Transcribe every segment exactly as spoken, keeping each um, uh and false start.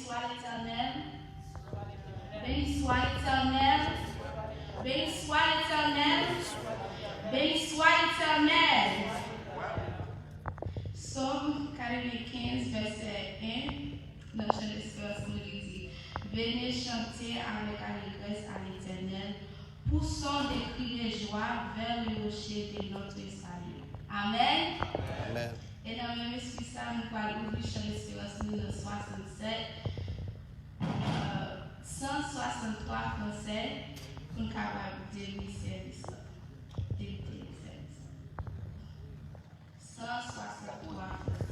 Soit l'Éternel. Béni soit l'Éternel. Béni soit l'Éternel. Béni soit l'Éternel. Sòm katrevenkenz, vèsè en, nan chan lesperans nou, li di, Venez chanter avec allégresse à l'Éternel, poussons des cris de joie vers le rocher de notre salut. Amen. Amen. E nan menm espri sa, nou pral ouvri chan lesperans nou nan swasannsèt, euh, san swasanntwa fransè, pou n kapab debite sèvis la. Debite sèvis la. San swasanntwa fransè.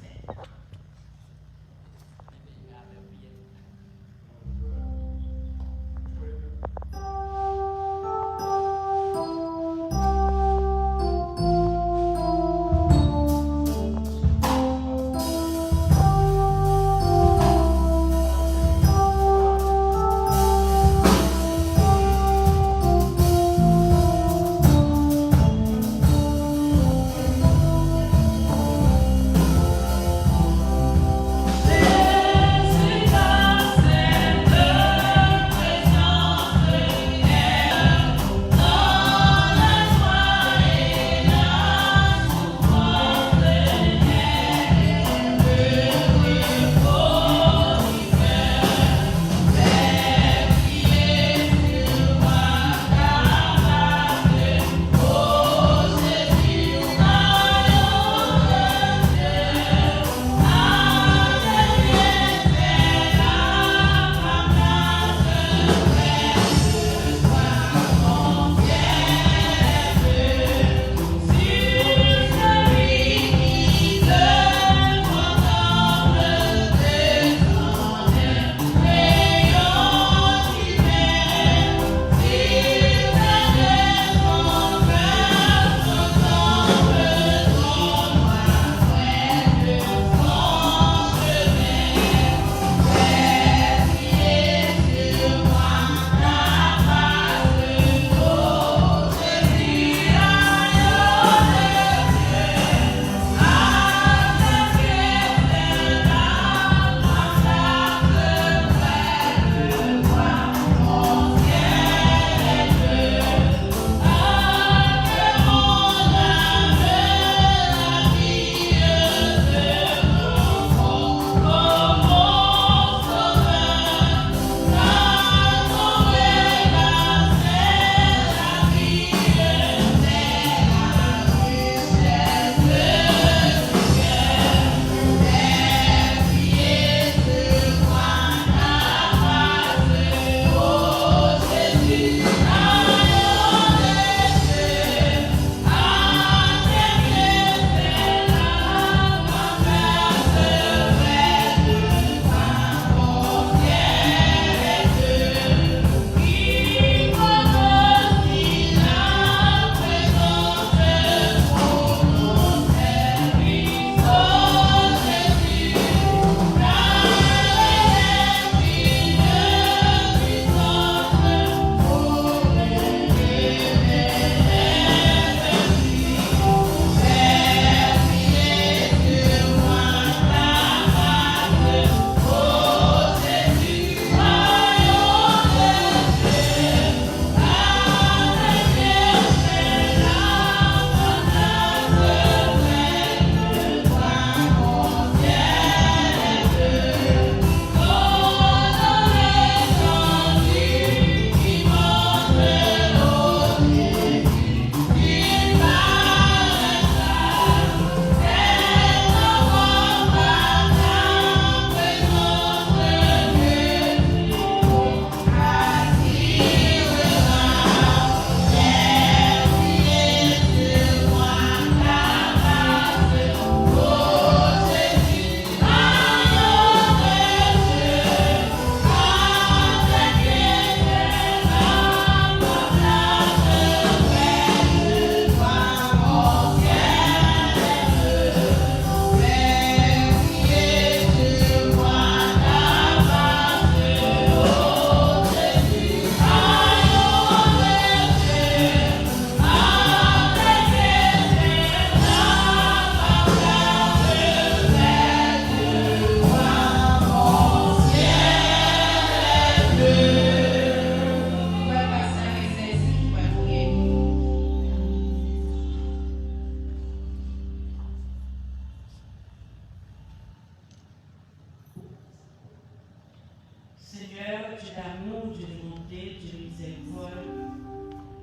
Seigneur, Dieu d'amour, Dieu de bonté, Dieu de miséricorde.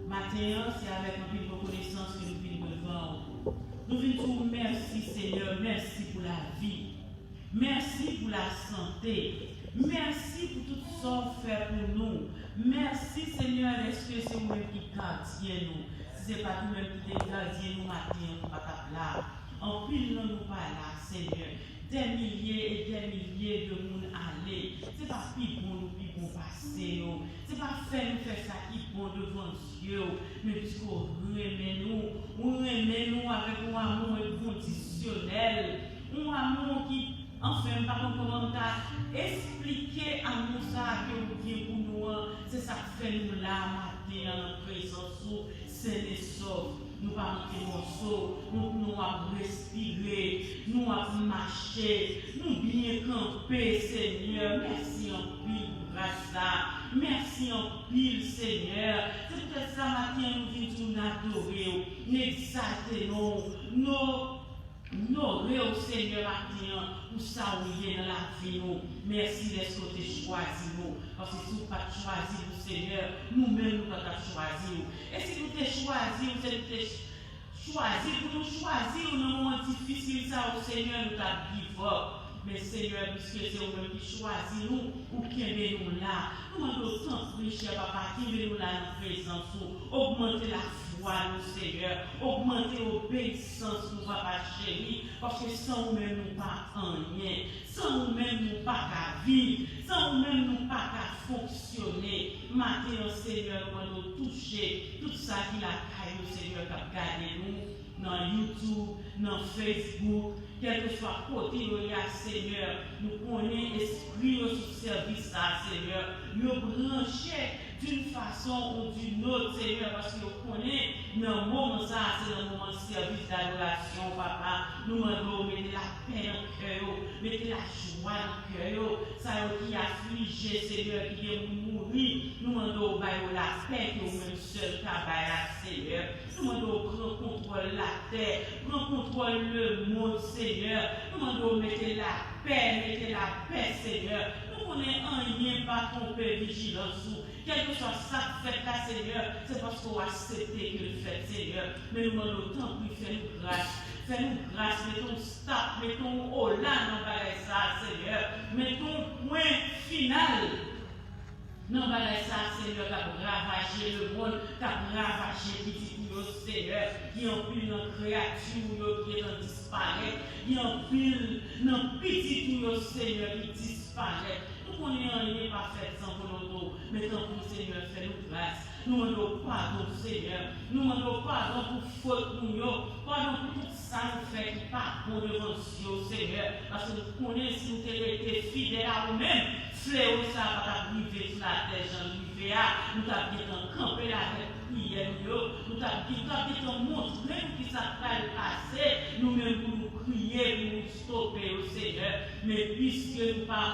Maten an, se avèk anpil rekonesans ke nou vin devan ou. Nou vin di w mèsi, Senyè, mèsi pou lavi. Mèsi pou lasante. Mèsi pou tout sa w fè pou nou. Mèsi, Senyè, dèske se ou menm ki gadyen nou. Si se pa t ou menm ki te gadyen nou maten an, nou pa t ap la. Anpil nan nou pa la, Senyè. Dè milye e dè milye de moun ale. Se pa pi bon nou pi bon pase yo. Se pa fè nou fè sa ki bon devan zye w. Men piske w renmen nou, ou renmen nou avèk yon amou enkondisyonèl. Yon amou ki, anfen, m pa konn kòman m ta esplike amou sa a ke ou gen pou nou an. Se sa k fè nou la maten an nan prezans ou, sèn e sòf. Nou pa manke mòso, nou, nou ap respire, nou ap mache, nou byen kanpe, Senyè. Mèsi anpil pou gras la. Mèsi anpil, Senyè. Se poutèt sa, maten an, nou vin di w n adore w, n egzalte non w, n onore w, Senyè, maten an, pou sa ou ye nan lavi nou. Mèsi dèske w te chwazi nou. Paske si w pa t chwazi nou, Senyè, nou menm nou pa t ap chwazi w. E si nou te chwazi w, se nou te ch-, chwazi pou nou chwazi w nan moman difisil sa yo, Senyè, nou t ap give up. Men, Senyè, piske se ou menm ki chwazi nou, ou kenbe nou la. Nou mande w, tanpri, chè Papa, kenbe nou la nan prezans ou. Ogmante lafwa nou, Senyè. Ogmante obeyisans nou, Papa cheri, paske san ou menm nou pa anyen. San ou menm nou pa ka viv. San ou menm nou pa ka fonksyone. Maten an, Senyè, nou mande w touche tout sa ki lakay yo, Senyè, k ap gade nou nan YouTube, nan Facebook, kèlkeswa kote yo ye a, Senyè, nou konnen espri yo sou sèvis sa a, Senyè, yo branche d'une façon ou d'une autre, Senyè, paske yo konnen nan moman sa a, se nan moman sèvis dadorasyon, Papa. Nou mande w mete lapè nan kè yo, mete lajwa nan kè yo. Sa yo ki aflije, Senyè, ki gen moun mouri, nou mande w ba yo lapè ke ou menm sèl ka bay la, Senyè. Nou mande w pran kontwòl latè, pran kontwòl lemonn, Senyè. Nou mande w mete lapè, mete lapè, Senyè. Nou konnen anyen pa twonpe vijilans ou. Kèlkeswa sa k fèt la, Senyè, se paske w aksepte ke l fèt, Senyè. Men nou mande w, tanpri, fè nou gras. Fè nou gras, mete yon stop, mete yon ola nan bagay sa a, Senyè. Mete yon pwen final nan bagay sa a, Senyè, k ap ravaje lemonn, k ap ravaje pitit ou yo, Senyè. Gen anpil nan kreyati ou yo ki gentan disparèt. Gen anpil nan pitit ou yo, Senyè, ki disparèt. Nou konnen anyen pa fèt san volonte w, men tanpri, Senyè, fè nou gras. Nou mande w padon, Senyè. Nou mande w padon pou fot nou yo. Padon pou tout sa nou fè ki pa bon devan zye w, Senyè. Paske nou konnen si nou te rete fidèl a ou menm, flewo sa a pa t ap rive sou latè jan l rive a. Nou t ap gentan kanpe l avèk priyè nou yo. Nou t ap, nou t ap gentan montre nou kisa k pral pase. Nou menm pou nou kriye, pou nou stope yo, Senyè. Men piske nou pa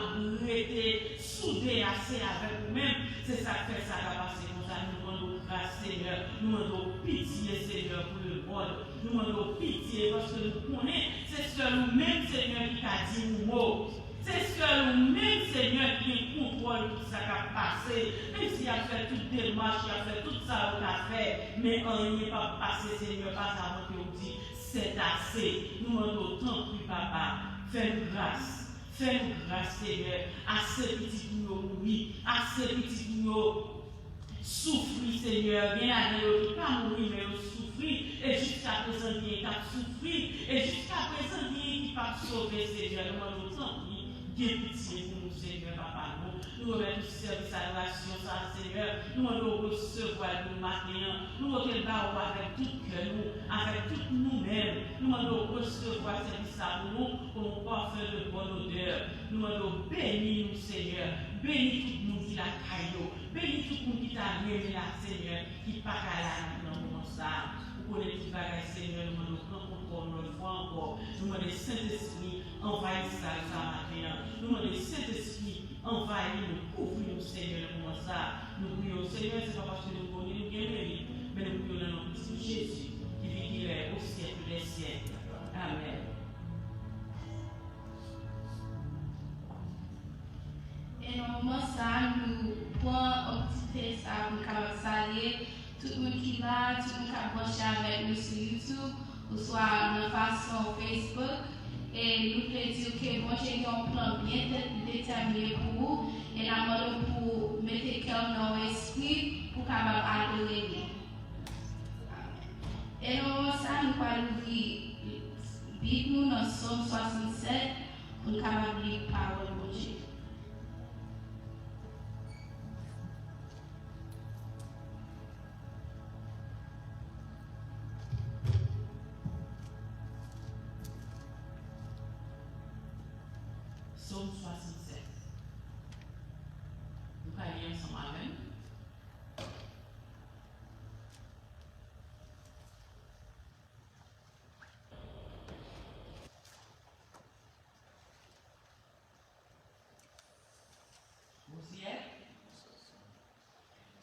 rete soude ase avèk ou menm, se sa k fè sa ka pase konsa. Nou mande w gras, Senyè. Nou mande w pitye, Senyè, pou lemonn. Nou mande w pitye paske nou konnen se sèl ou menm, Senyè, ki ka di yon mo. Se sèl ou menm, Senyè, ki gen kontwòl tout sa k ap pase. Menm si y ap fè tout demach, y ap fè tout sa yo ka fè, men anyen p ap pase, Senyè, pa savan ke w di, c'est assez. Nou mande w, tanpri, Papa, fè nou gras. Fè nou gras, Senyè. Ase pitit ou yo mouri. Ase pitit ou yo soufri, Senyè. Gen ladan yo ki pa mouri, men yo soufri. E jiskaprezan, gen k ap soufri. E jiskaprezan, gen ki p ap sove, Senyè. Nou mande w, tanpri, gen pitye pou nou, Senyè, Papa nou. Nou remèt ou sèvis adorasyon sa a, Senyè. Nou mande w resevwa l pou nou maten an. Nou pote l ba ou avèk tout kè nou, avèk tout nou menm. Nou mande w resevwa sèvis sa a pou nou, kòm yon pafen de bòn odè. Nou mande w beni nou, Senyè. Beni tout moun ki lakay yo. Beni tout moun ki ta renmen la, Senyè, ki pa ka la nan moman sa a. Ou konnen tout bagay, Senyè, nou mande w pran kontwòl yon lòt fwa ankò. Nou mande Sentespri anvayi sal sa a maten an. Nou mande Sentespri anvayi nou, kouvri nou, Senyè, nan moman sa a. Nou priye w, Senyè, se pa paske nou konnen nou gen merit, men nou priye w nan non Kris nou, Jezi, ki viv, ki règne au siècle des siècles. Amèn. Nan moman sa, nou pran opòtinite sa pou n kapab salye tout moun ki la, tout moun k ap branche avèk nou sou YouTube, oswa nan fason Facebook. E nou vle di w ke Bondye gen yon plan byen detèmine pou ou, e n ap mande w pou w mete kè w nan yon espri pou w kapab adore li. E nan moman sa, nou pral ouvri Bib nou nan Sòm swasannsèt pou n kapab li pawòl Bondye. Sòm swasannsèt. Nou ka li ansanm avè m. Vous y êtes?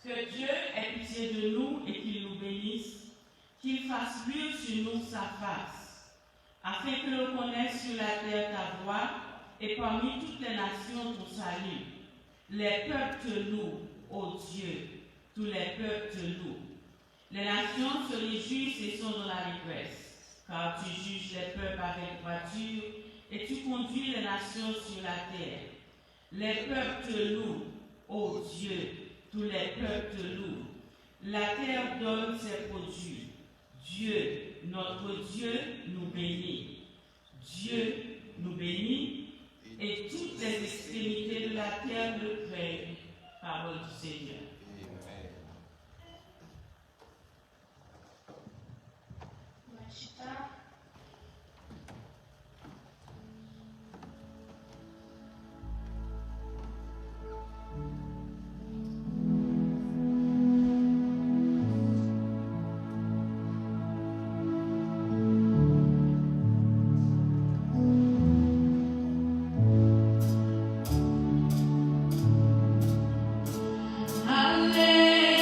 Que Dieu ait pitié de nous et qu'il nous bénisse, qu'il fasse luire sur nous sa face, afin que l'on connaisse sur la terre ta voie et parmi toutes les nations ton salut. Les peuples te louent, ô Dieu, tous les peuples te louent. Les nations se réjouissent et sont dans l'allégresse, car tu juges les peuples avec droiture et tu conduis les nations sur la terre. Les peuples te louent, ô Dieu, tous les peuples te louent. La terre donne ses produits. Dieu, notre Dieu, nous bénit. Dieu nous bénit, et toutes les extrémités de la terre le craignent. Parole du Seigneur. Amen.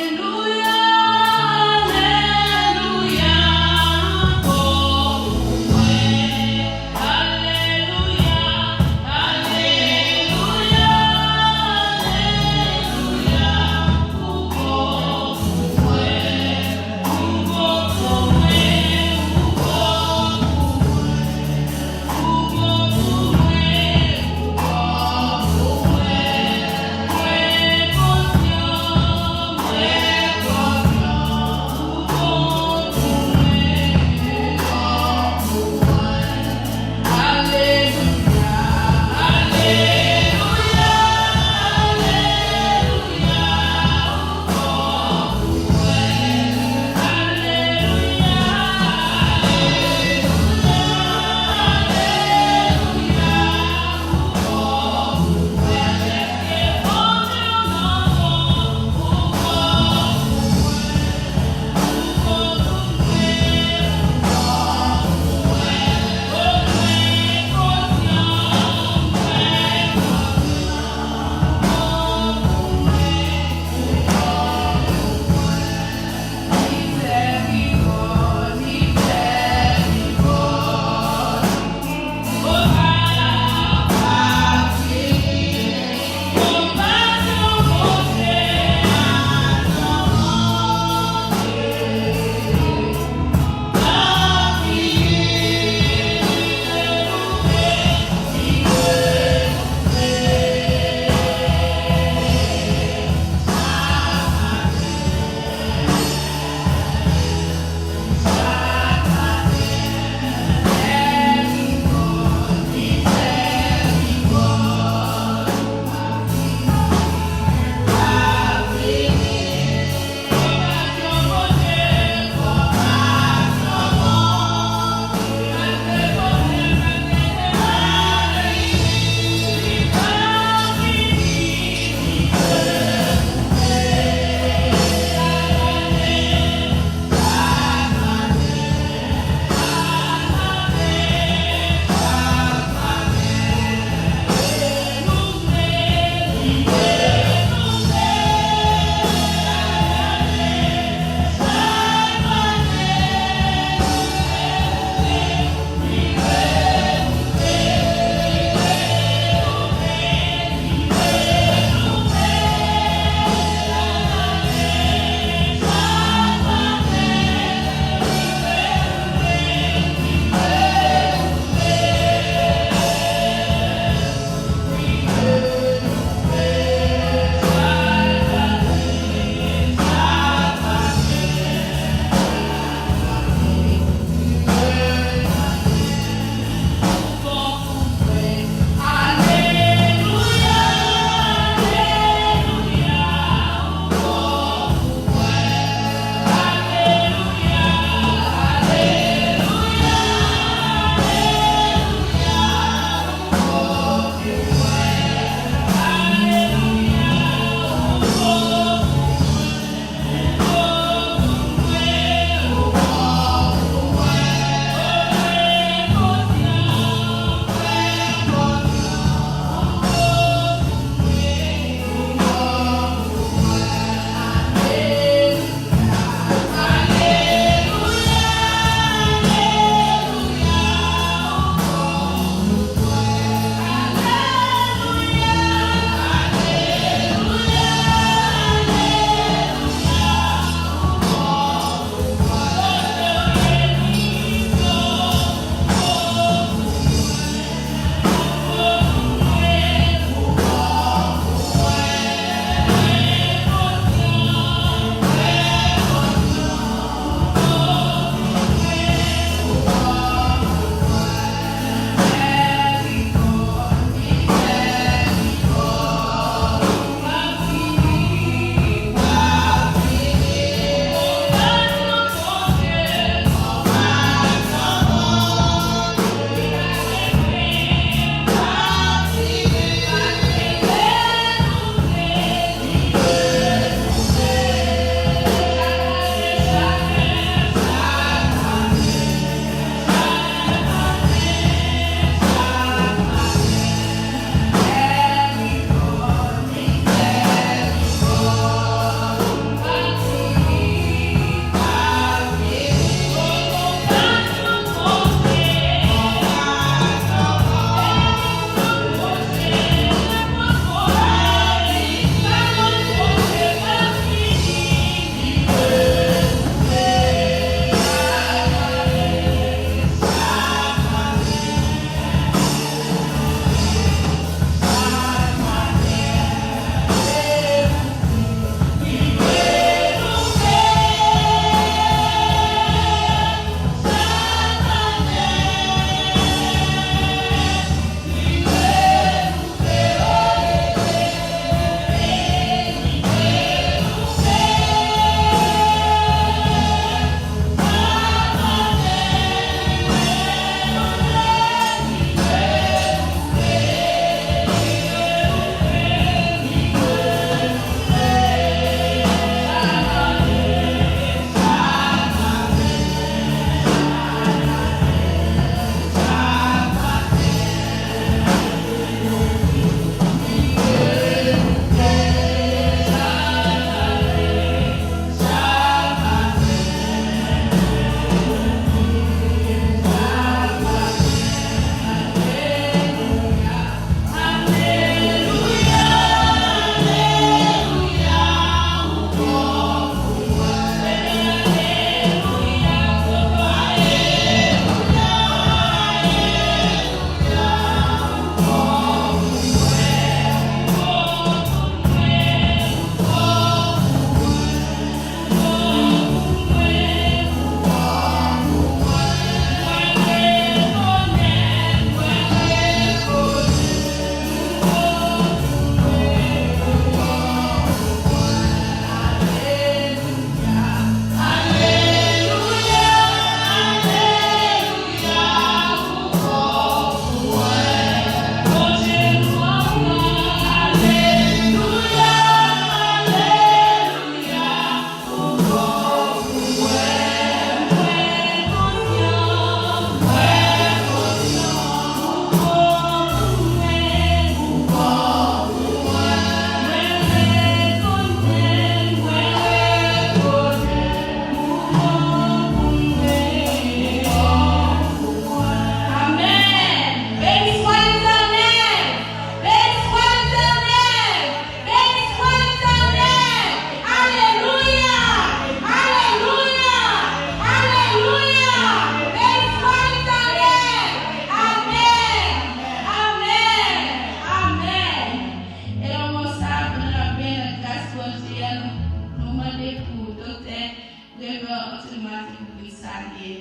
Jodi maten pou vin salye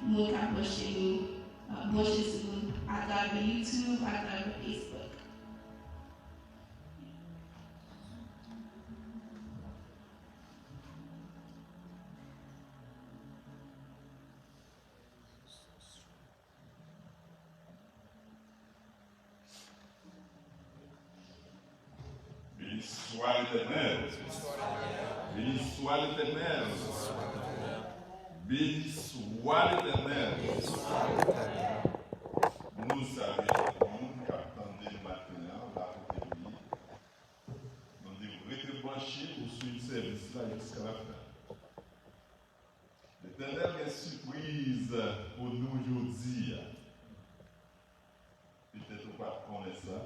moun k ap branche nou, euh, branche sou nou atravè YouTube, atravè Facebook. Béni soit l'Éternel. Béni soit l'Éternel. Béni soit l'Éternel. Nou salye tout moun k ap tande maten an, la kote nou ye. Nou di w rete branche pou swiv sèvis la jiska lafen. Letènèl gen sipriz pou nou jodi a. Petèt ou pa t konnen sa.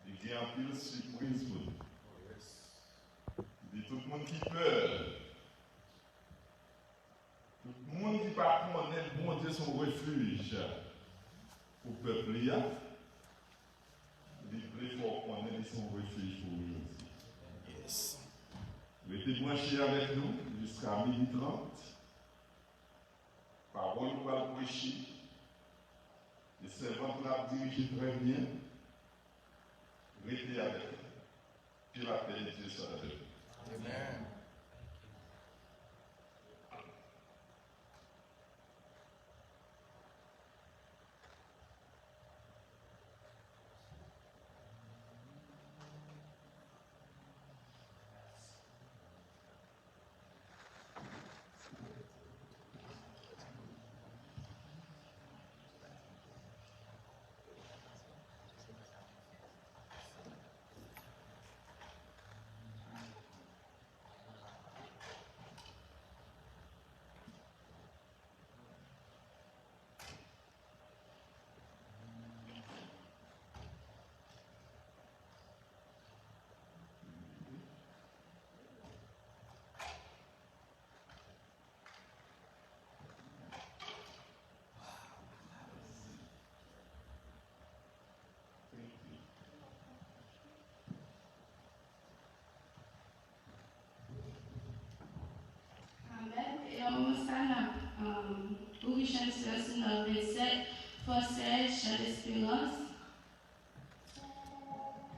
Li gen anpil sipriz pou nou. Li di tout moun ki pè, tout moun ki pa konnen Bondye se yon refij pou pèp li a, li vle fè w konnen li se yon refij pou ou jodi. Yes. Rete branche avèk nou jiska midi trant. Pawòl ou pral preche, e sèvant la ap dirije trè byen. Rete avèk nou. Que la paix de Dieu soit avec vous. Amen. Amèn. E nan moman sa, n ap, um, ouvri chan esperans nou nan vennsèt fransè, chan esperans,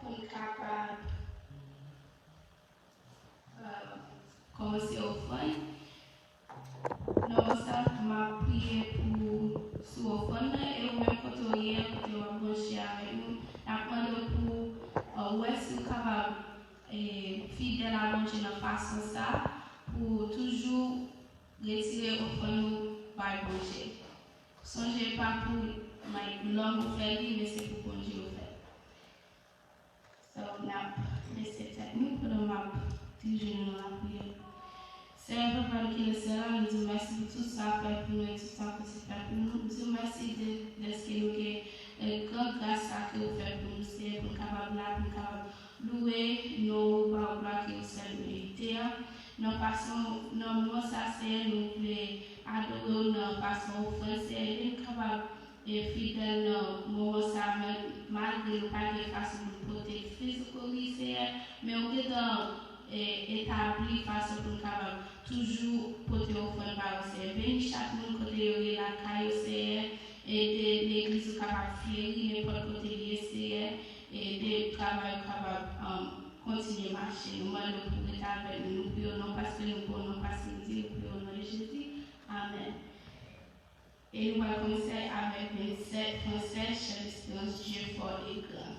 pou n kapab, um, kòmanse ofrann. Nan moman sa, m ap priye pou, sou ofrann nan, e ou menm kote w ye, kote w ap branche avèk nou, n ap mande w pou, uh, wè si w kapab, e, fidèl a Bondye nan fason sa, pou toujou retire ofrann ou bay Bondye. Sonje, pa pou, like, lòm ou fè li, men se pou Bondye ou fè l. So, n ap bese tèt nou pandan m ap dirije nou nan lapriyè. Seyè, Papa nou ki nan syèl la, nou di w mèsi pou tout sa w fè pou nou e tout sa w kontinye fè pou nou. Nou di w mèsi de, dèske nou gen, eh, gran gras sa ke w fè pou nou, Seyè, pou n kapab la, pou n kapab louwe non ou, ba w glwa ke ou sèl merite a. Nan fason, nan moman sa, Seyè, nou vle adore w nan fason ofrann, Seyè, ede n kapab e fidèl nan moman sa, men malgre nou pa gen fason pou n pote physically, Seyè, men ou gentan, e, etabli fason pou n kapab toujou pote ofrann ba ou, Seyè. Beni chak moun kote yo ye lakay yo, Seyè. Ede legliz ou kapab fleri nenpòt kote li ye, Seyè. Ede travay ou kapab, um, kontinye mache. Nou mande w pou w rete avèk nou. Nou priye w non paske nou bon, non paske nou di, nou priye w non de Jezi. Amèn. E nou pral kòmanse avèk vennsèt fransè, Chèf Esperans, Dieu fort et grand.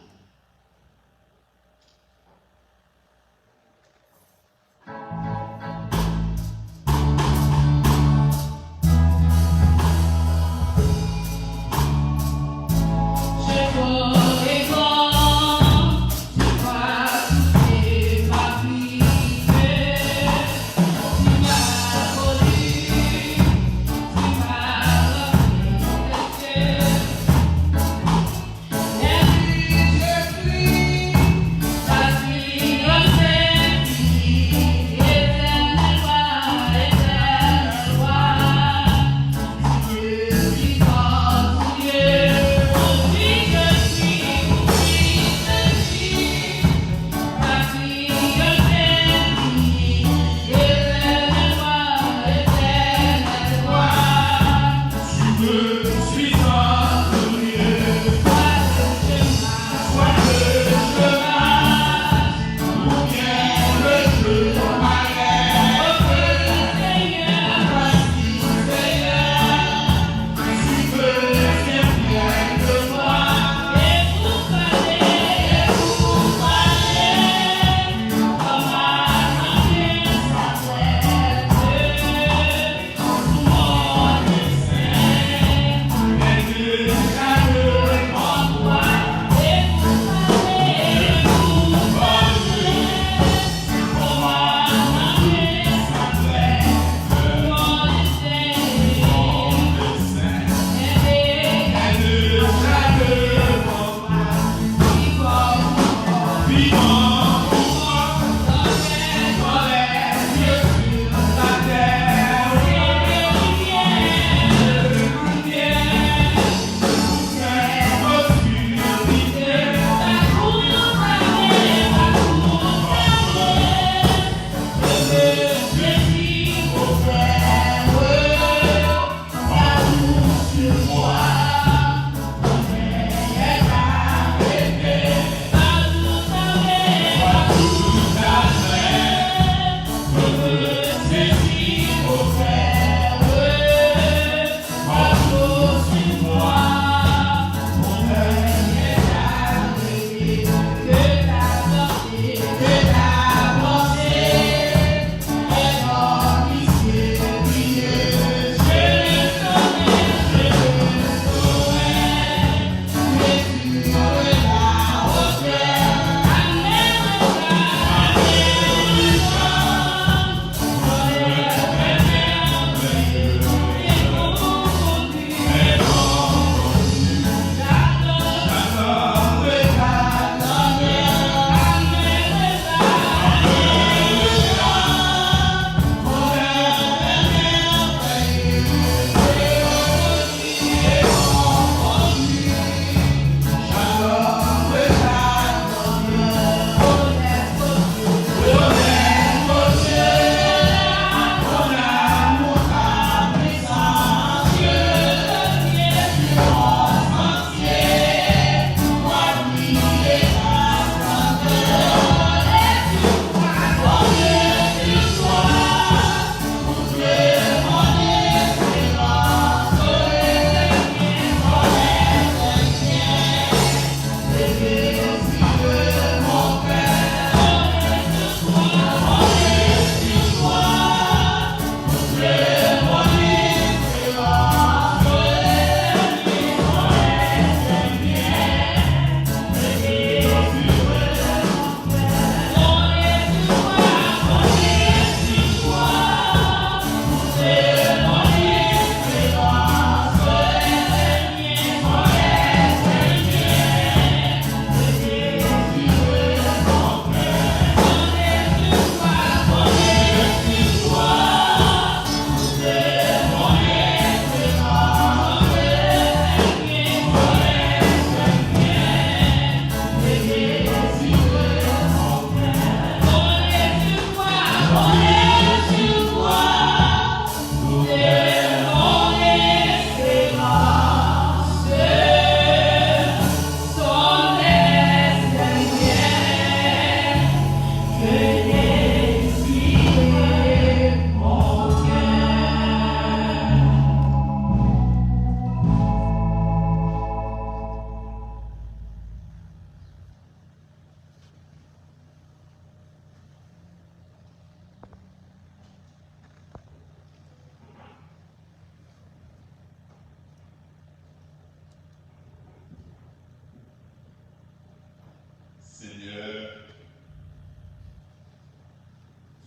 Seigneur,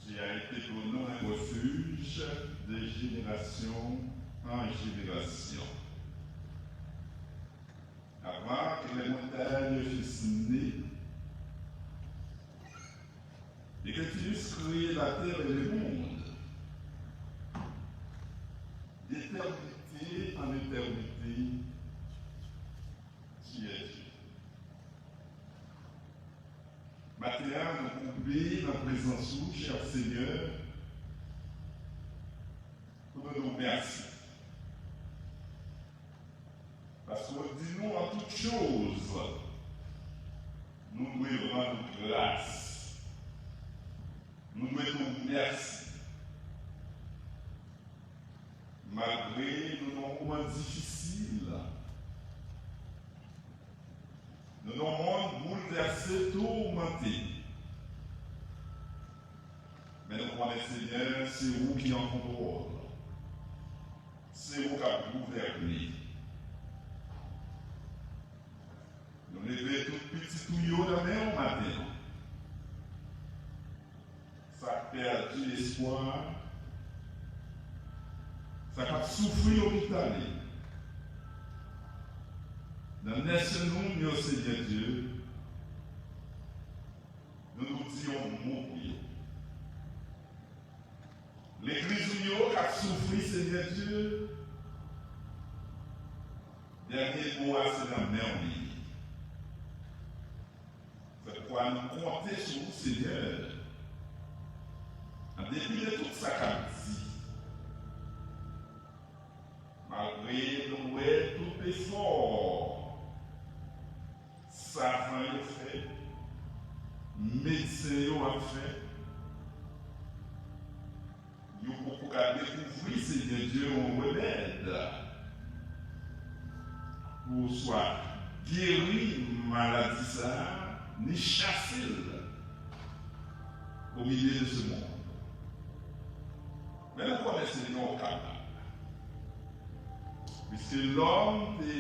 tu as été pour nous un refuge de génération en génération. Avant que les montagnes fussent nées, et que tu eusses créé la terre et le monde, d'éternité en éternité, tu es Dieu. Maten an, nou koube nan prezans ou, chè Senyè, pou nou di w mèsi. Paske w di nou, an tout choz, nou dwe rann ou gras. Nou dwe di w mèsi. Malgre nou nan yon moman difisil, nou nan yon mond boulvèse, toumante, men nou konnen, Senyè, se ou ki an kontwòl. Se ou k ap gouvène. Nou leve tout pitit ou yo nan men w maten an. Sa k pèdi espwa, sa k ap soufri lopitale. Nan nèsyon nou yo, Senyè Dye, di yon mo pou yo. Legliz ou yo k ap soufri, Senyè Dye, dènye mo a se nan men w li ye. Se poukwa nou konte sou ou, Senyè, an depi de tout sa k ap di. Malgre nou wè tout efò savan yo fè, medsen yo ap fè, yo poko ka dekouvri, Senyè Dye, yon remèd pou swa geri maladi sa a, ni chase l o milye de se mond. Men nou konnen, Senyè, w kapab. Piske lòm te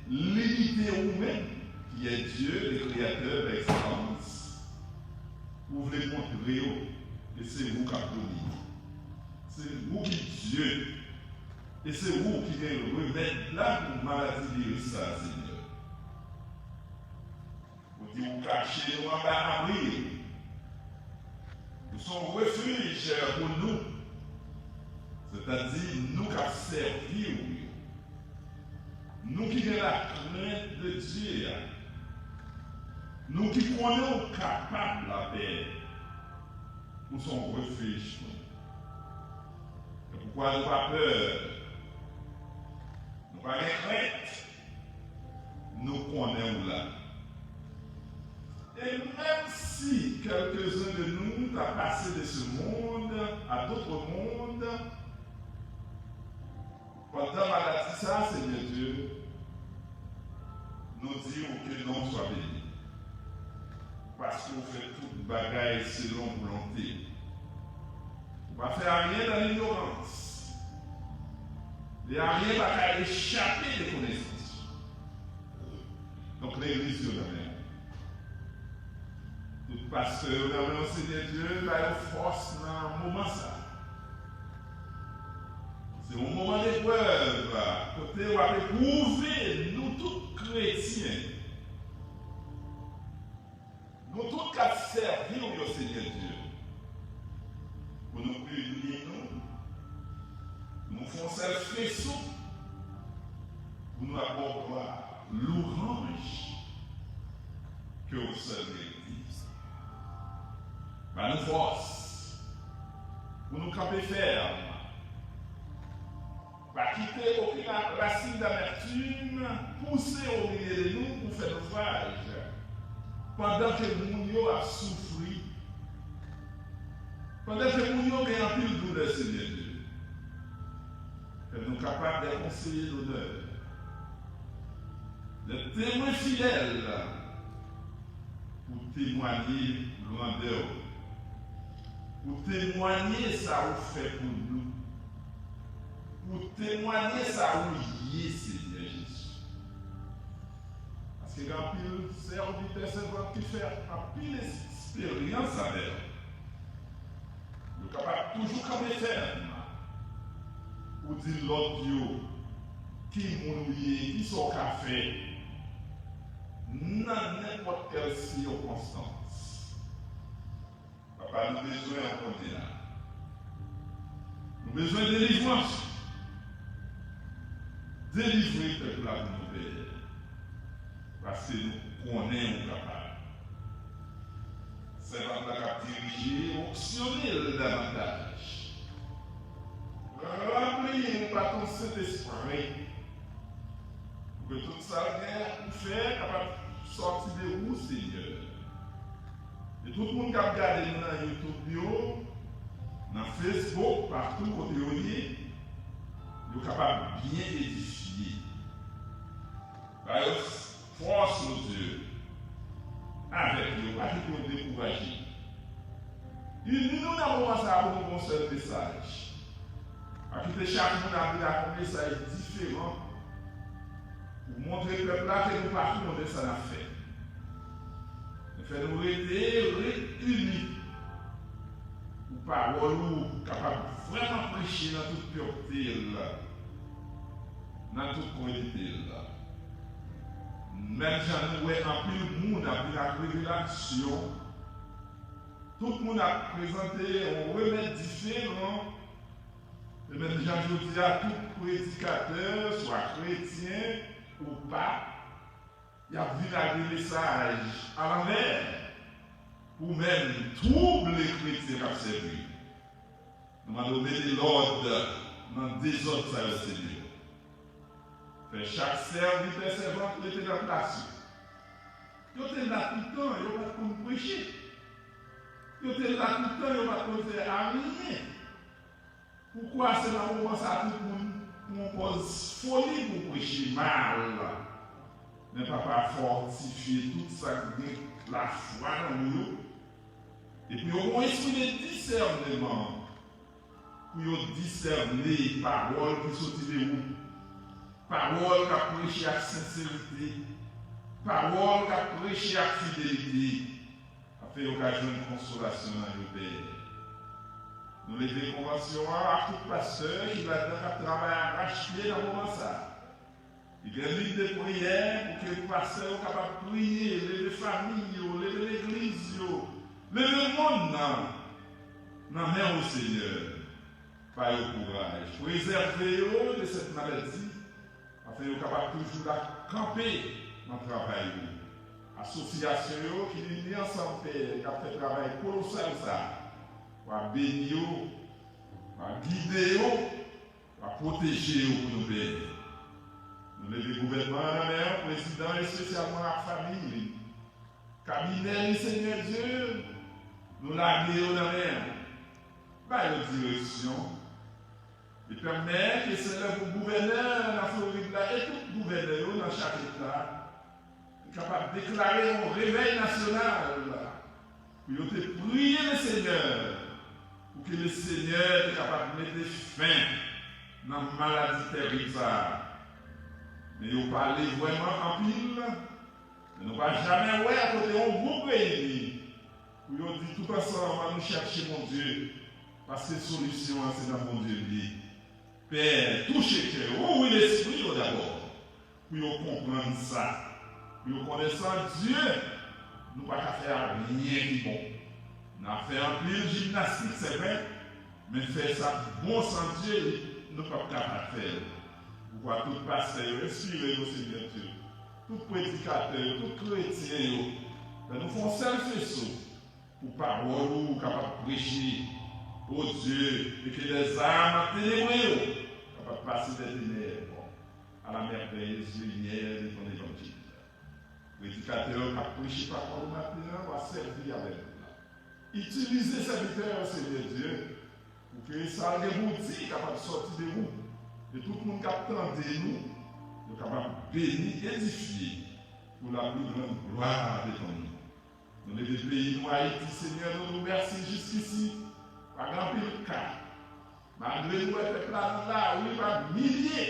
limite ou menm, ki è Dye, le Kreyatè pa ekselans, ou vle montre yo ke se ou k ap domine. Se ou ki Dye. E se ou ki gen remèd la pou maladi viris sa a, Senyè. Ou di ou kache nou anba abri w. Ou se yon refij pou nou. Sètadi nou k ap sèvi w yo. Nou ki gen lakrent de Dye a. Nou ki konnen w kapab lapè. Ou se yon refij pou nou. Se poukwa nou pa pè. Nou pa gen krent. Nou konnen w la. E menm si quelques-uns de nous ta pase de ce monde à d'autres mondes, pandan maladi sa a, Senyè Dye, nou di w ke non w swa beni. Paske w fè tout bagay selon volonte w. Ou pa fè anyen nan lignorans. E anyen pa ka echape de konesans ou. Donk, legliz yo nan men w. Tout pastè yo nan men w, Senyè Dye, ba yo fòs nan moman sa a. Se yon moman deprèv, kote w ap epwouve nou tout kretyen. Nou tout k ap sèvi w yo, Senyè Dye, pou nou ini nou, pou nou fè yon sèl feson, pou nou ap ba w glwa, louwanj ke ou sèl merite. Ba nou fòs pou nou kanpe fèm. Pa kite okenn rasin damètim pouse o milye de nou pou fè nofraj, pandan ke moun yo ap soufri, pandan ke moun yo gen anpil doulè, Senyè Dye. Fè nou kapab dè konseye donè, dè temwen fidèl, pou temwanye grandè w, pou temwanye sa ou fè pou nou, pou temwanye sa ou ye, Senyè Jezi. Paske gen anpil sèvitè, sèvant ki fè anpil esperyans avè w. Yo kapab toujou kanpe fèm pou di lòt yo ki moun ou ye, kisa w ka fè nan nenpòt kèl sikonstans. Papa, nou bezwen w kounye a. Nou bezwen delivrans. Delivre pèp la pou nou, Pè. Paske nou konnen ou kapab. Sèvant la k ap dirije, onksyone l davantaj. Ranpli l pa t yon Sentespri, pou ke tout sa l gen pou fè kapab sòti de ou, Senyè. E tout moun k ap gade nou nan YouTube yo, nan Facebook, patou kote yo ye, yo kapab byen edifye. Ba yo fòs, Bondye, avèk yo, pa kite yo dekouraje. Ini nou nan moman sa a pou nou gen yon sèl mesaj. Pa kite chak moun ap vin ak yon mesaj diferan pou montre pèp la ke nou pa konnen sa n ap fè. Men fè nou rete, ret ini pou pawòl ou kapab vrèman preche nan tout pwèpte l, nan tout kwalite l. Menm jan nou wè anpil moun ap vin ak revelasyon, tout moun ap prezante yon remèd diferan. E menm jan jodi a, tout predikatè, swa kretyen ou pa, y ap vin ak de mesaj alanvè pou menm twouble kretyen k ap sèvi. Nou mande w mete lòd nan dezòd sa yo, Senyè. Fè chak sèvitè, sèvant rete nan plas yo. Yo te la toutan, yo pa t konn preche. Yo te la toutan, yo pa t konn fè anyen. Poukwa se nan moman sa a tout moun pran pòz foli pou preche mal? Men Papa, fòtifye tout sa k gen lafwa nan ou yo. Epi yo gen yon espri de disèneman pou yo disène pawòl ki soti de ou. Pawòl k ap preche ak senserite. Pawòl k ap preche ak fidelite. Afin yo ka jwenn konsolasyon nan yo, Pè. Nou leve konvansyon an ak tout pastè ki ladan k ap travay arachpye nan moman sa a. Li gen lit de priyè pou ke pastè yo kapab priye, leve fanmi yo, leve legliz yo, leve monn nan, nan men w, Senyè. Ba yo kouraj, prezève yo de sèt maladi, afin yo kapab toujou la kanpe nan travay ou. Asosyasyon yo ki reyini ansanm, Pè, k ap fè travay kolosal sa a, w a beni yo, w a gide yo, w a pwoteje yo pou nou, Pè. Nou leve gouvènman an nan men w, prezidan an espesyalman ak fanmi li, kabinè li, Senyè Dye, nou lage yo nan men w. Ba yo direksyon. Li pèmèt ke se lè pou gouvènè nan Florid la e tout gouvènè yo nan chak eta kapab deklare yon revèy nasyonal pou yo te priye Lesenyè, pou ke Lesenyè te kapab mete fen nan maladi tèrib sa a. Men yo pale vrèman anpil, men nou pa jamè wè kote yon gwoup reyini pou yo di tout ansanm, ann nou chèche Bondye, paske solisyon an se nan Bondye li ye. Pè, touche kè yo, ouvri lespri yo dabò, pou yo konprann sa, pou yo konnen san Dye, nou pa ka fè anyen ki bon. N a fè anpil jimnastik, se vre, men fè sa k bon san Dye, nou p ap kapab fè l. Poukwa tout pastè yo, enspire yo, Senyè Dye. Tout predikatè yo, tout kretyen yo, fè nou fè yon sèl feso pou pawòl ou kapab preche, o Dye, e ke lèzam ak tenebri yo kapab pase dè tenèb a la mèvèyez limyè de ton evanjil. Predikatè yo k ap preche pawòl ou maten an, w a sèvi avèk nou la. Itilize sèvitè yo, Senyè Dye, pou ke sa l gen pou di kapab sòti de ou, e tout moun k ap tande nou, yo kapab beni, edifye, pou la pli grann glwa de ton non. Nou leve peyi nou, Ayiti, Senyè, nou di w mèsi jiskisi. Pa gen anpil ka. Malgre nou wè pèp la nan lari pa milye,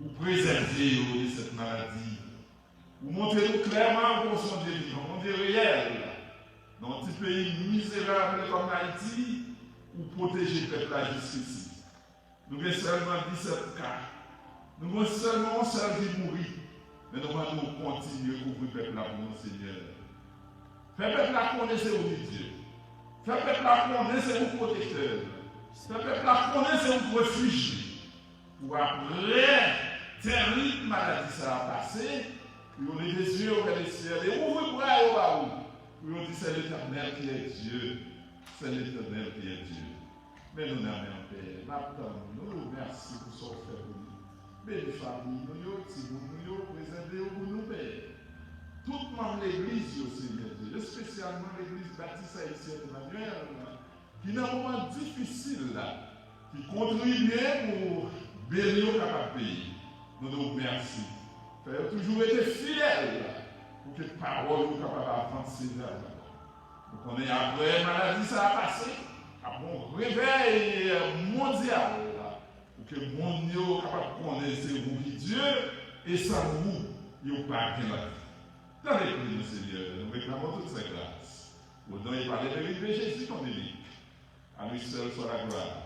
ou prezève yo de sèt maladi. Ou montre nou klèman ou se yon Dye vivan, yon Dye reyèl. Nan yon ti peyi mizerab kòm Ayiti, ou pwoteje pèp la jiskisi. Nou gen sèlman disèt ka. Nou gen sèlman yon sèl ki mouri. Men nou mande w kontinye kouvri pèp la pou nou, Senyè. Fè pèp la konnen se ou ki Dye. Fè pèp la konnen se ou pwotektè. Fè pèp la konnen se ou refij li. Pou apre tèrib maladi sa a pase, pou yo leve zye yo vè lesyèl e ouvri bra yo ba ou, pou yo di, c'est l'Éternel qui est Dieu. C'est l'Éternel qui est Dieu. Men nou nan men w, Pè, n ap tann ou. Nou di w mèsi pou sa w fè pou nou. Beni fanmi nou yo, timoun nou yo, prezève yo pou nou, Pè. Tout manm legliz yo, Senyè Dye, espesyalman legliz Batis Ayisyèn Emmanuel, ki nan moman difisil la, ki kontribye pou beni yo kapab peye. Nou di w mèsi. Fè yo toujou rete fidèl pou ke pawòl ou kapab avanse vè nou. Nou konnen apre maladi sa a pase, ap gen yon revèy mondyal pou ke moun yo kapab konnen se ou ki Dye, e san ou, yo pa gen lavi. Tande pri nou, Senyè, nou reklame w tout sa gras. Au nom et par les mérites de Jésus, ton unique. À lui seul soit la gloire,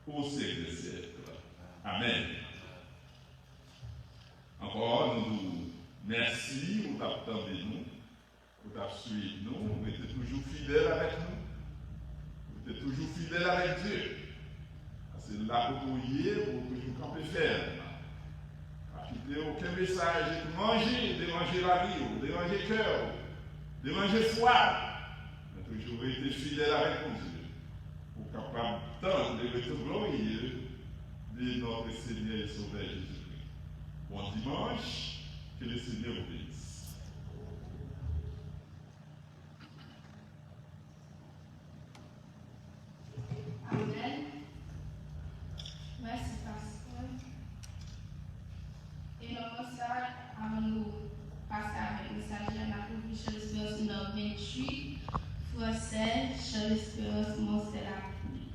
au siècle des siècles. Amen. Ankò, nou di w mèsi, ou t ap tande nou, ou t ap swiv nou, ou rete toujou fidèl avèk nou. Ne manje swa, men toujou rete fidèl avèk Bondye, pou w kapab tann le retour glorieux de notre Seigneur et Sauveur Jésus-Christ. Bon dimanche, que le Seigneur vous bénisse. Amèn. Mèsi, pastè. E nan mwen sa, avan nou pase avèk mesaj la, n ap ouvri Chan Lesperans nimewo venntuit, fransè, Chan Lesperans, Mon seul appui.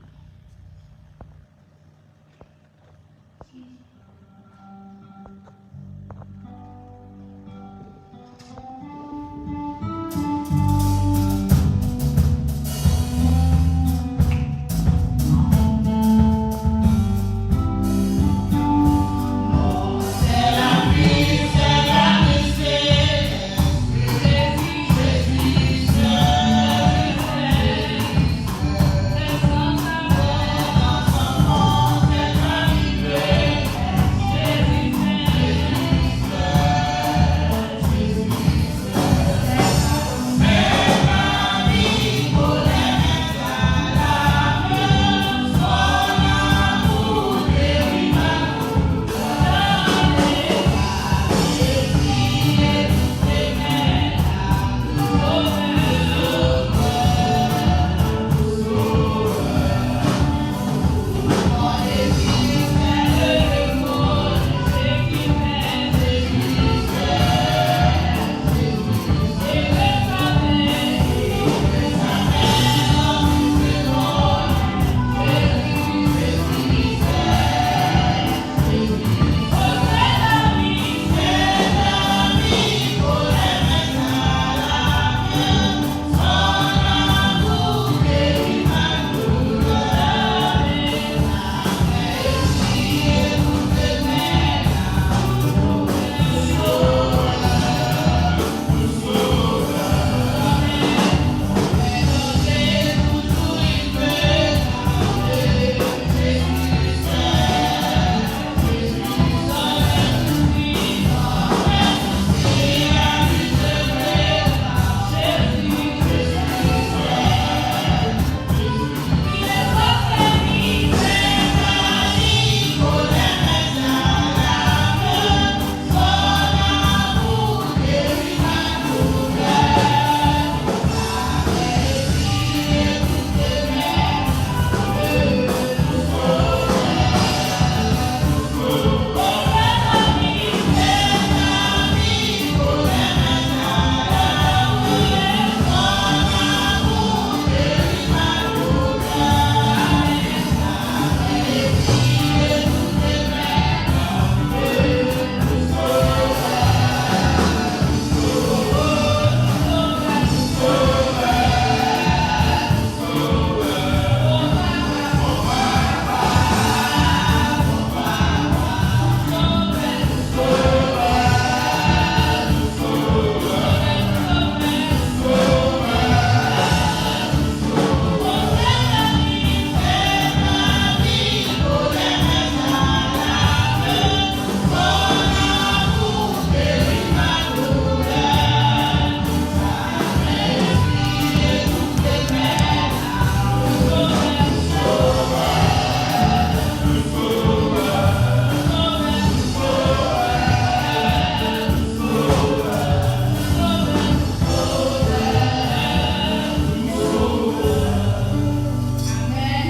Amèn.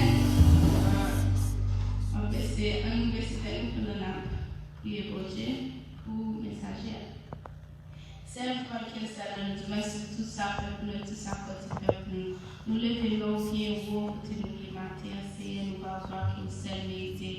Ann bese, ann bese tèt nou pandan n ap priye Bondye pou mesaj la. Seyè, nou pa gen sèl la, nou di mèsi pou tout sa w fè pou nou, tout sa w kontinye fè pou nou. Nou leve men w byen wo kote nou ye maten an, Seyè, nou ba w glwa ki ou sèl merite.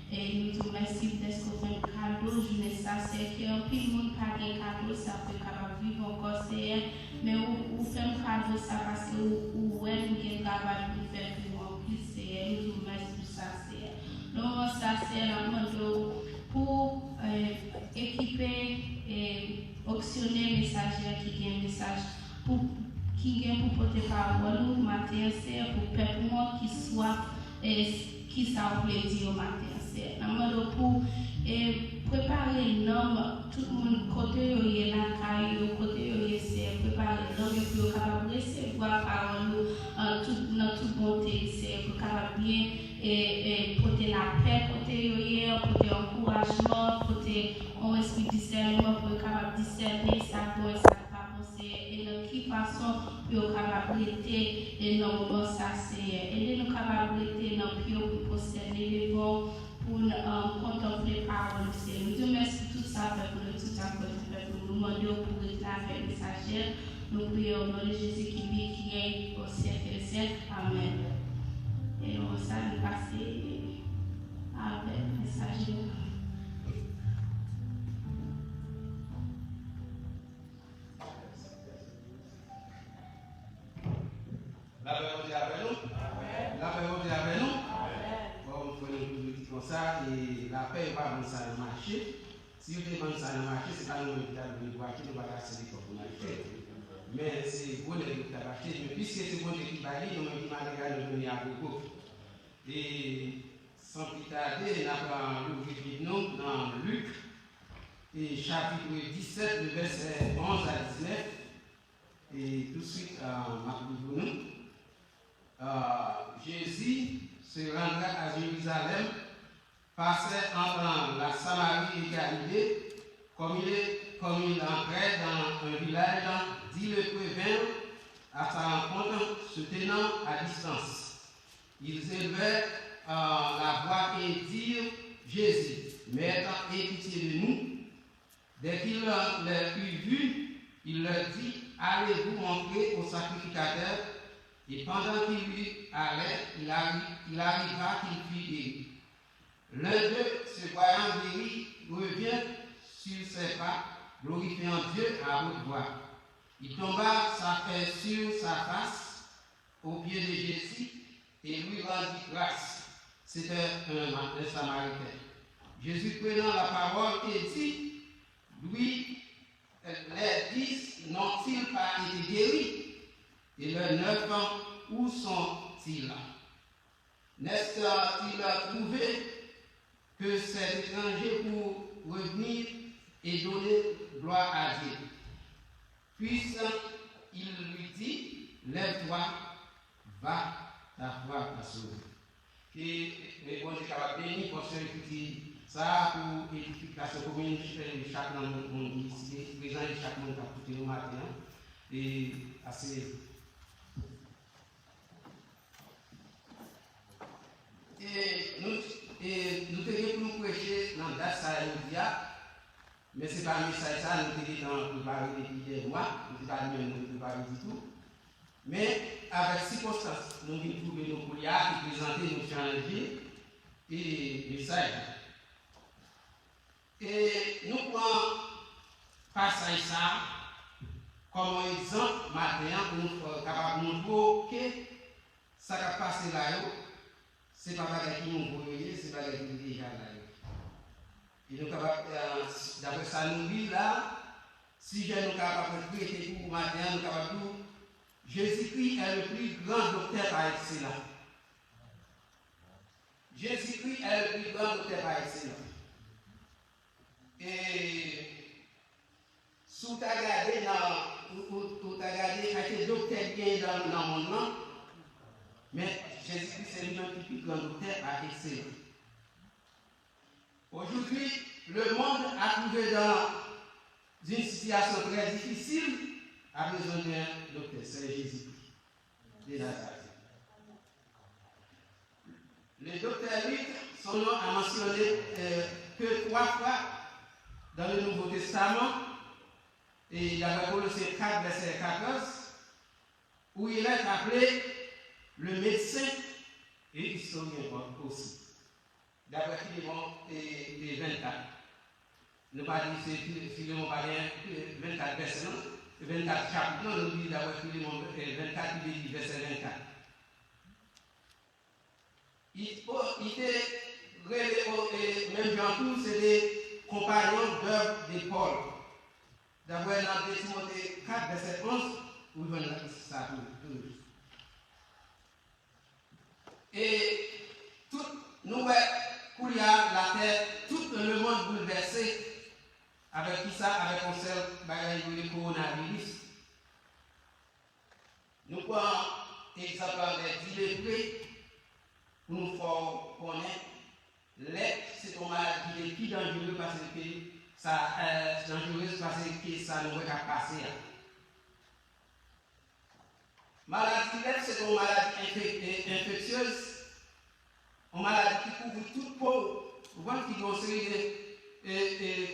E nou di w mèsi dèske w fè n kado jounen sa, Seyè, ke anpil moun pa gen kado sa pou yo kapab viv ankò, Seyè. Men ou, ou fè n kado sa paske ou, ou wè nou gen travay pou n fè pou ou anpil, Seyè. Nou di w mèsi pou sa, Seyè. Nan moman sa, Seyè, n ap mande w pou, eh, ekipe, eh, onksyone mesajè ki gen mesaj pou, ki gen pou pote pawòl ou maten an, Seyè, pou pèp ou an ki swaf, eh, ki sa w vle di yo maten an. N ap mande w pou, e, prepare nanm tout moun kote yo ye, lakay yo, kote yo ye, Seyè, prepare nanm yo pou yo kapab resevwa pawòl ou, an tout, nan tout bonte, Seyè, pou yo kapab byen, e, e, pote lapè kote yo ye, pote ankourajman, pote yon espri disèneman pou yo kapab disène sa k bon e sa k pa bon, Seyè, e nan ki fason pou yo kapab rete, e nan moman sa, Seyè. Ede nou kapab rete nan pye w pou pwostène devan w, pou n, um, kontanple pawòl ou, Seyè. Nou di w mèsi pou tout sa w fè pou nou, tout sa w kontinye fè pou nou. Nou mande w pou w rete avèk mesajè. Nou priye o non de Jezi ki viv, ki règne au siècle des siècles. Amèn. E nou sa, nou pase avèk mesajè. Lapè Bondye avè nou. Lapè Bondye avè nou. Bon, frè nou toujou di konsa, e lapè yo pa vann sa nan mache. Si yo te vann sa nan mache, se pa nou menm ki ta dwe brache, nou pa ta sèvi kòb pou n achte. Men se gwo nèg yo ki t ap achte. Men piske se Bondye ki bay li, nou menm ki malere a, nou vini avwe gwo. E san pli tade, n ap louvri Bib nou nan Lik, e chapit disèt, le vèsè onz a diznèf. E touswit, euh, m ap li pou nou. Euh, Jésus se rendra à Jérusalem, passait entre la Samarie et Galilée, comme il, comme il entrait dans un village, dit le prévint à sa rencontre, se tenant à distance. Ils élevèrent, euh, la voix et dirent, Jésus, Maître, aie pitié de nous. Dès qu'il les eut vus, il leur dit, allez vous montrer au sacrificateur. Et pendant qu'il y allait, il arri-, il arriva qu'il fut guéri. L'un d'eux, se voyant guéri, revint sur ses pas, glorifiant Dieu à haute voix. Il tomba sa, euh, sur sa face aux pieds de Jésus et lui rendit grâce. C'était un, un Samaritain. Jésus prenant la parole et dit, lui, euh, les dix n'ont-ils pas été guéris? Et les neuf, où sont-ils? N'est-il trouvé que ces étrangers pour revenir et donner gloire à Dieu? Puis il lui dit, lève-toi, va, ta foi t'a sauvé. Ke, e, Bondye kapab beni pòsyon ekriti sa a pou edifikasyon komin, e, chak nan moun, moun ki isi prezan e chak moun k ap koute nou maten an. E, ase, e, nou, e, nou te gen pou nou preche nan dat sa a jodi a, men se pa mesaj sa a nou te gentan prepare depi dè mwa, nou te pa li menm nou te prepare ditou. Men, avèk sikonstans nou vin twouve nou koulye a ki prezante nou chanje, e, mesaj la. E nou pran pasaj sa a kòm yon egzanp maten an pou nou, e, kapab montre w ke sa k ap pase la yo, se pa bagay ki nouvo yo ye, se bagay ki deja la yo. E nou kapab, e, daprè sa nou li la, sijè nou kapab trete pou maten an, nou kapab di w, Jésus-Christ est le plus grand docteur par excellence. Jésus-Christ est le plus grand docteur par excellence. E si w ta gade nan, ou, ou, ou ta gade kantite doktè ki genyen nan, nan mond lan, men Jezikri se li menm ki pi gran doktè pa ekselans. Aujourd'hui, le monde a trouvé dans une situation très difficile, a besoin d'un docteur, c'est Jésus-Christ de Nazareth. Le docteur Luc, son nom a mentionné, euh, que trois fois dans le Nouveau Testament, et d'après Colossiens quatre, verset quatorze, où il est appelé le médecin et historien aussi. Daprè Filemon, e, e, vennkat. Nou pa di se Fi-, Filemon pa gen, e, vennkat vèsè, non? Vennkat chapit, non? Nou di daprè Filemon, e, vennkat, ki vle di vèsè vennkat. Li, o, li te rele, o, e, menm jan tou, se de konpayon dèv de Pòl. Daprè nan de Timote kat, vèsè onz, ou jwenn sa tou, toujou. E tout, nou wè, koulye a, Egzanp la, lè di lepre, pou nou fè w konnen, lèp se yon maladi ki pi danjere pase ke sa, eh, danjere pase ke sa nou wè k ap pase a. Maladi lèp se yon maladi enfek-, eh, enfeksyez, yon maladi ki kouvri tout po, ou konprann, ki gen yon seri de, eh, eh,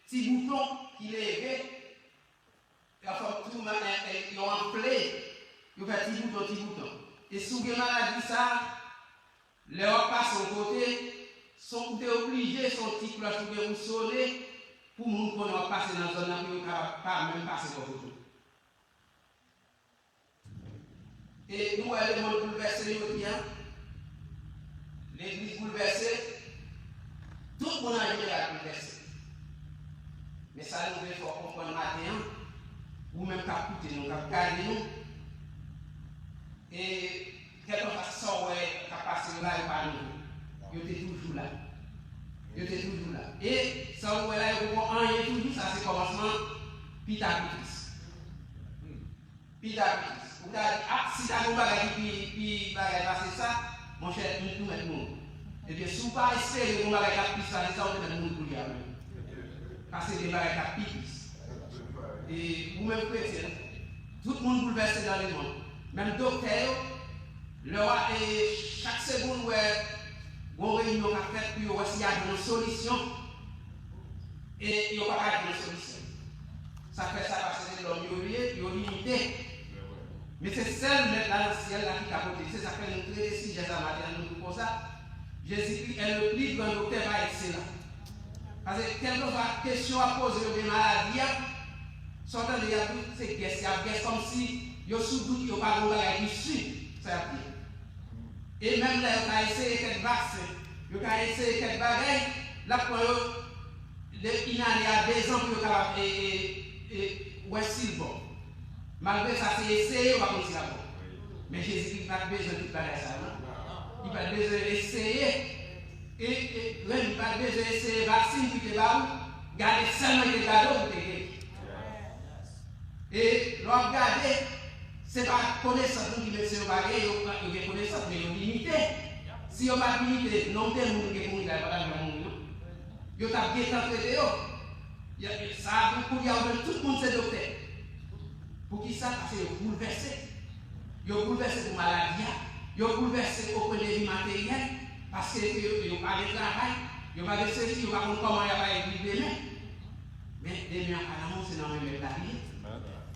ti bouton ki leve, yo fè tou, eh, eh, yo anfle, yo fè ti bouton, ti bouton. E si w gen maladi sa, lè w ap pase yon kote, se ou te oblije, se yon ti klòch ou gen pou sone, pou moun konnen w ap pase nan zòn nan, pou yo kapab pa menm pase bò kote w. E nou wè lemonn boulvèse jodi a. Legliz boulvèse. Tout moun an jeneral boulvèse. Men sa nou vle fè w konprann maten an, ou menm k ap koute nou, k ap gade nou, e kèlkanswa sa w wè k ap pase yo la, yo pa nouvo. Yo te toujou la. Yo te toujou la. E sa w wè la, yo poko anyen toujou, sa se kòmansman pita pi tris. Pita pi tris. Ou ta di, ah, si ta gen yon bagay ki pi, pi bagay pase sa, monchè, nou tou mèt mouri. Ebyen, si w pa espere yon bagay k ap plis pase sa, ou te mèt mouri kounye a menm. Paske gen bagay k ap pi tris. E ou menm kretyen, tout moun boulvèse nan lemonn. Menm doktè yo, lè w a, e chak segonn ou wè gon reyinyon k ap fèt pou yo wè si y a jwenn yon solisyon, e yo pa ka jwenn yon solisyon. Sa k fè sa, paske se lòm yo ye, yo limite. Men se sèl Mèt la nan syèl la ki ka pote. Se sa k fè nou trete sijè sa maten an, nou di konsa, Jésus-Christ est le plus grand docteur par excellence. Paske kèlkanswa kesyon w ap poze yo de maladi a, sa w tande y ap di se gès, y ap gès kòmsi yo sou dout, yo pa gen yon bagay ki si sa y ap di. E menm lè yo ka eseye kèk vaksen, yo ka eseye kèk bagay, l ap pran yo de inane a dezan pou yo kapab e, e, e, wè si l bon. Malgre sa, se eseye, w ap konn si l ap bon. Men Jezikri pa t bezwen tout bagay sa yo, non. Li pa t bezwen eseye. E, e, men li pa t bezwen eseye vaksen pou te ba ou. Gade sèlman, li te gade w pou te geri. E lè w ap gade, se pa konesans nou ki medsen yo pa gen, yo, yo gen konesans, men yo limite. Si yo pa t limite, nonm de moun ki gen mouri la, yo pa t ap janm mouri, non. Yo t ap gentan trete yo. Sa a, pou kounye a, ou jwenn tout moun se doktè. Poukisa? Paske yo boulvèse. Yo boulvèse pou maladi a. Yo boulvèse o pwen de vi materyèl. Paske yo, yo pa gen travay. Yo pa gen sesi, yo pa konn kòman y ap viv demen. Men demen an pa nan men w, se nan men Mèt la li ye.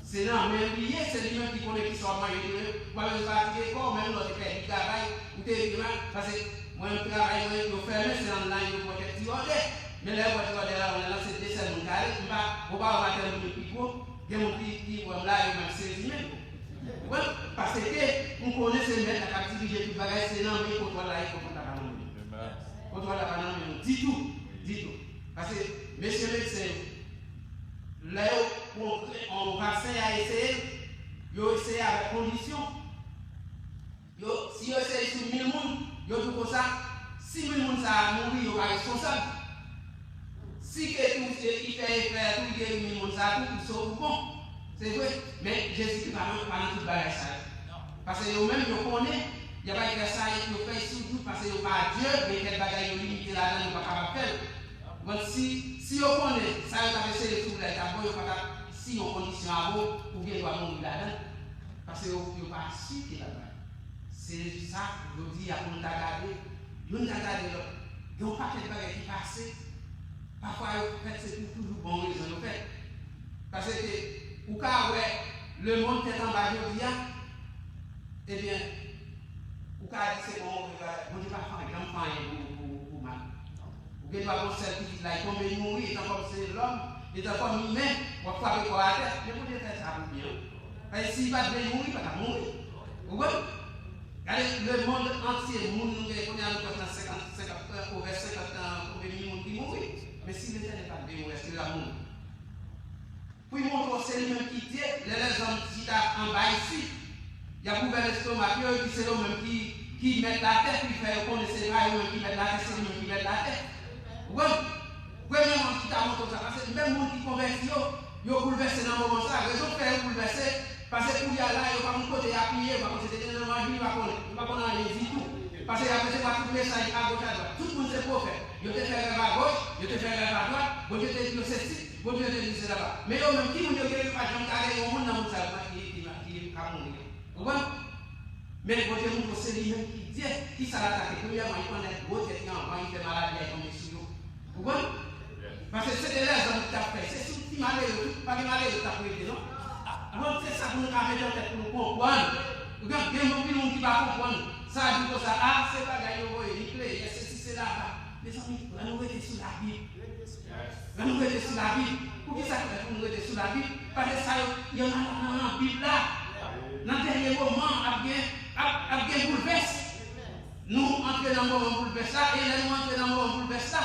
Se nan men li ye, se li menm ki konnen kisa w ap manje demen. Ou pa bezwen fatige kò w, menm lè w te pèdi travay, ou te rive la, paske mwen menm travay mwen, yo fèmen, se anndan yo pran kèk ti òdè. Men lè yo pran ti òdè la, mwen lanse de sèl moun k ale, m pa, ou pa wè matèl moun yo pi gwo, gen moun ki, ki wè m la, yo menm sezi menm. Ou konprann? Paske m konnen se Mèt la k ap dirije tout bagay, se nan men kontwòl la ye, kontwòl la pa nan men m. Kontwòl la pa nan men nou ditou, ditou. Paske mesye medsen yo, lè yo pran yon vaksen, y a eseye, yo eseye avèk kondisyon. Yo, si yo eseye sou mil moun, yo di w konsa, si mil moun sa a mouri, yo pa responsab. Si ke tou, e, li fè efè a tou, li geri mil moun sa a tou, ou sove, ou bon. Se vre, men Jezikri pa nan, pa nan tout bagay sa yo. Paske yo menm, yo konnen, y ap al fè sa, yo fè sou dout, paske yo pa Dye, gen kèk bagay yo limite ladan, yo pa kapab fè l. Bon, si, si yo konnen sa yo t ap eseye sou ou la, e t ap bon, yo pa t ap siyen yon kondisyon avè w pou w gen dwa mouri ladan l. Paske yo, yo pa si ke l ap bay. Se sa, jodi a, pou nou ta gade, youn ta gade lòt. Gen yon pakèt bagay ki pase. Pafwa, yo fèt, se pou toujou bon rezon yo fèt. Paske ou ka wè lemonn tèt anba jodi a, ebyen, ou ka di se bon, Bondye pa fè, janm fè anyen pou, pou, pou mal. Ou gen dwa gon sèl pitit la, li tonbe, li mouri, etan kòm se lòm, etan kòm imen, w ap frape kò a atè. Men Bondye fè sa pou byen. Paske si li pa t vle mouri, li pa t ap mouri. Ou konprann? Gade, lemonn antye, moun nou gen kounye a, nou pwès nan senkant, senkant, euh, over senkant an, konbyen moun ki mouri. Men si Letènèl pa t vle mouri, èske l ap mouri? Pou l montre w se li menm ki Dye, lè lèzòm chita anba isit, y ap ouvè lestomak yo, epi se yo menm ki, ki mèt latè, pou l fè yo konnen se pa yo menm ki mèt latè, se li menm ki mèt latè. Ou konprann? Premyèman, ki ta montre w sa, paske menm moun ki konvèti yo, yo boulvèse nan moman sa. Rezon k fè yo boulvèse, Paske kounye a la, yo pa konn kote y apiye, yo pa konn si se te nan levanjil, yo pa konnen. Yo pa konnen anyen ditou. Paske y ap resevwa tout mesaj agoch adwat. Tout moun se pwofèt. Yo te fè rèv agoch, yo te fè rèv adwat, Bondye te di yo se sit, Bondye te di yo se laba. Men yo menm, ki moun yo gen, yo pa janm ka gen yon moun nan moun sa yo ki, ki, ki ka mouri yo. Ou konprann? Men Bondye montre w se li menm ki Dye. Kisa l atake? Premyèman, li pran nèg gwo tèt yo anvan li fè maladi a tonbe sou yo. Ou konprann? Paske se te lèzòm ki t ap fè. Se sou ti malere, tout pa gen malere ki t ap rete, non? Ou konprann? Se sa pou nou ka mete nan tèt pou nou konprann. Ou konprann? Gen anpil moun ki pa konprann. Sa di konsa, a, se bagay yo voye, nikleyè, sesi, se laba. Mezanmi, ann nou rete sou Labib. Ann nou rete sou Labib. Poukisa k fè pou nou rete sou Labib? Paske sa yo, yo nan, nan, nan Bib la. Nan dènye moman, ap gen, ap, ap gen boulvès. Nou antre nan moman boulvès la, e lè nou antre nan moman boulvès la,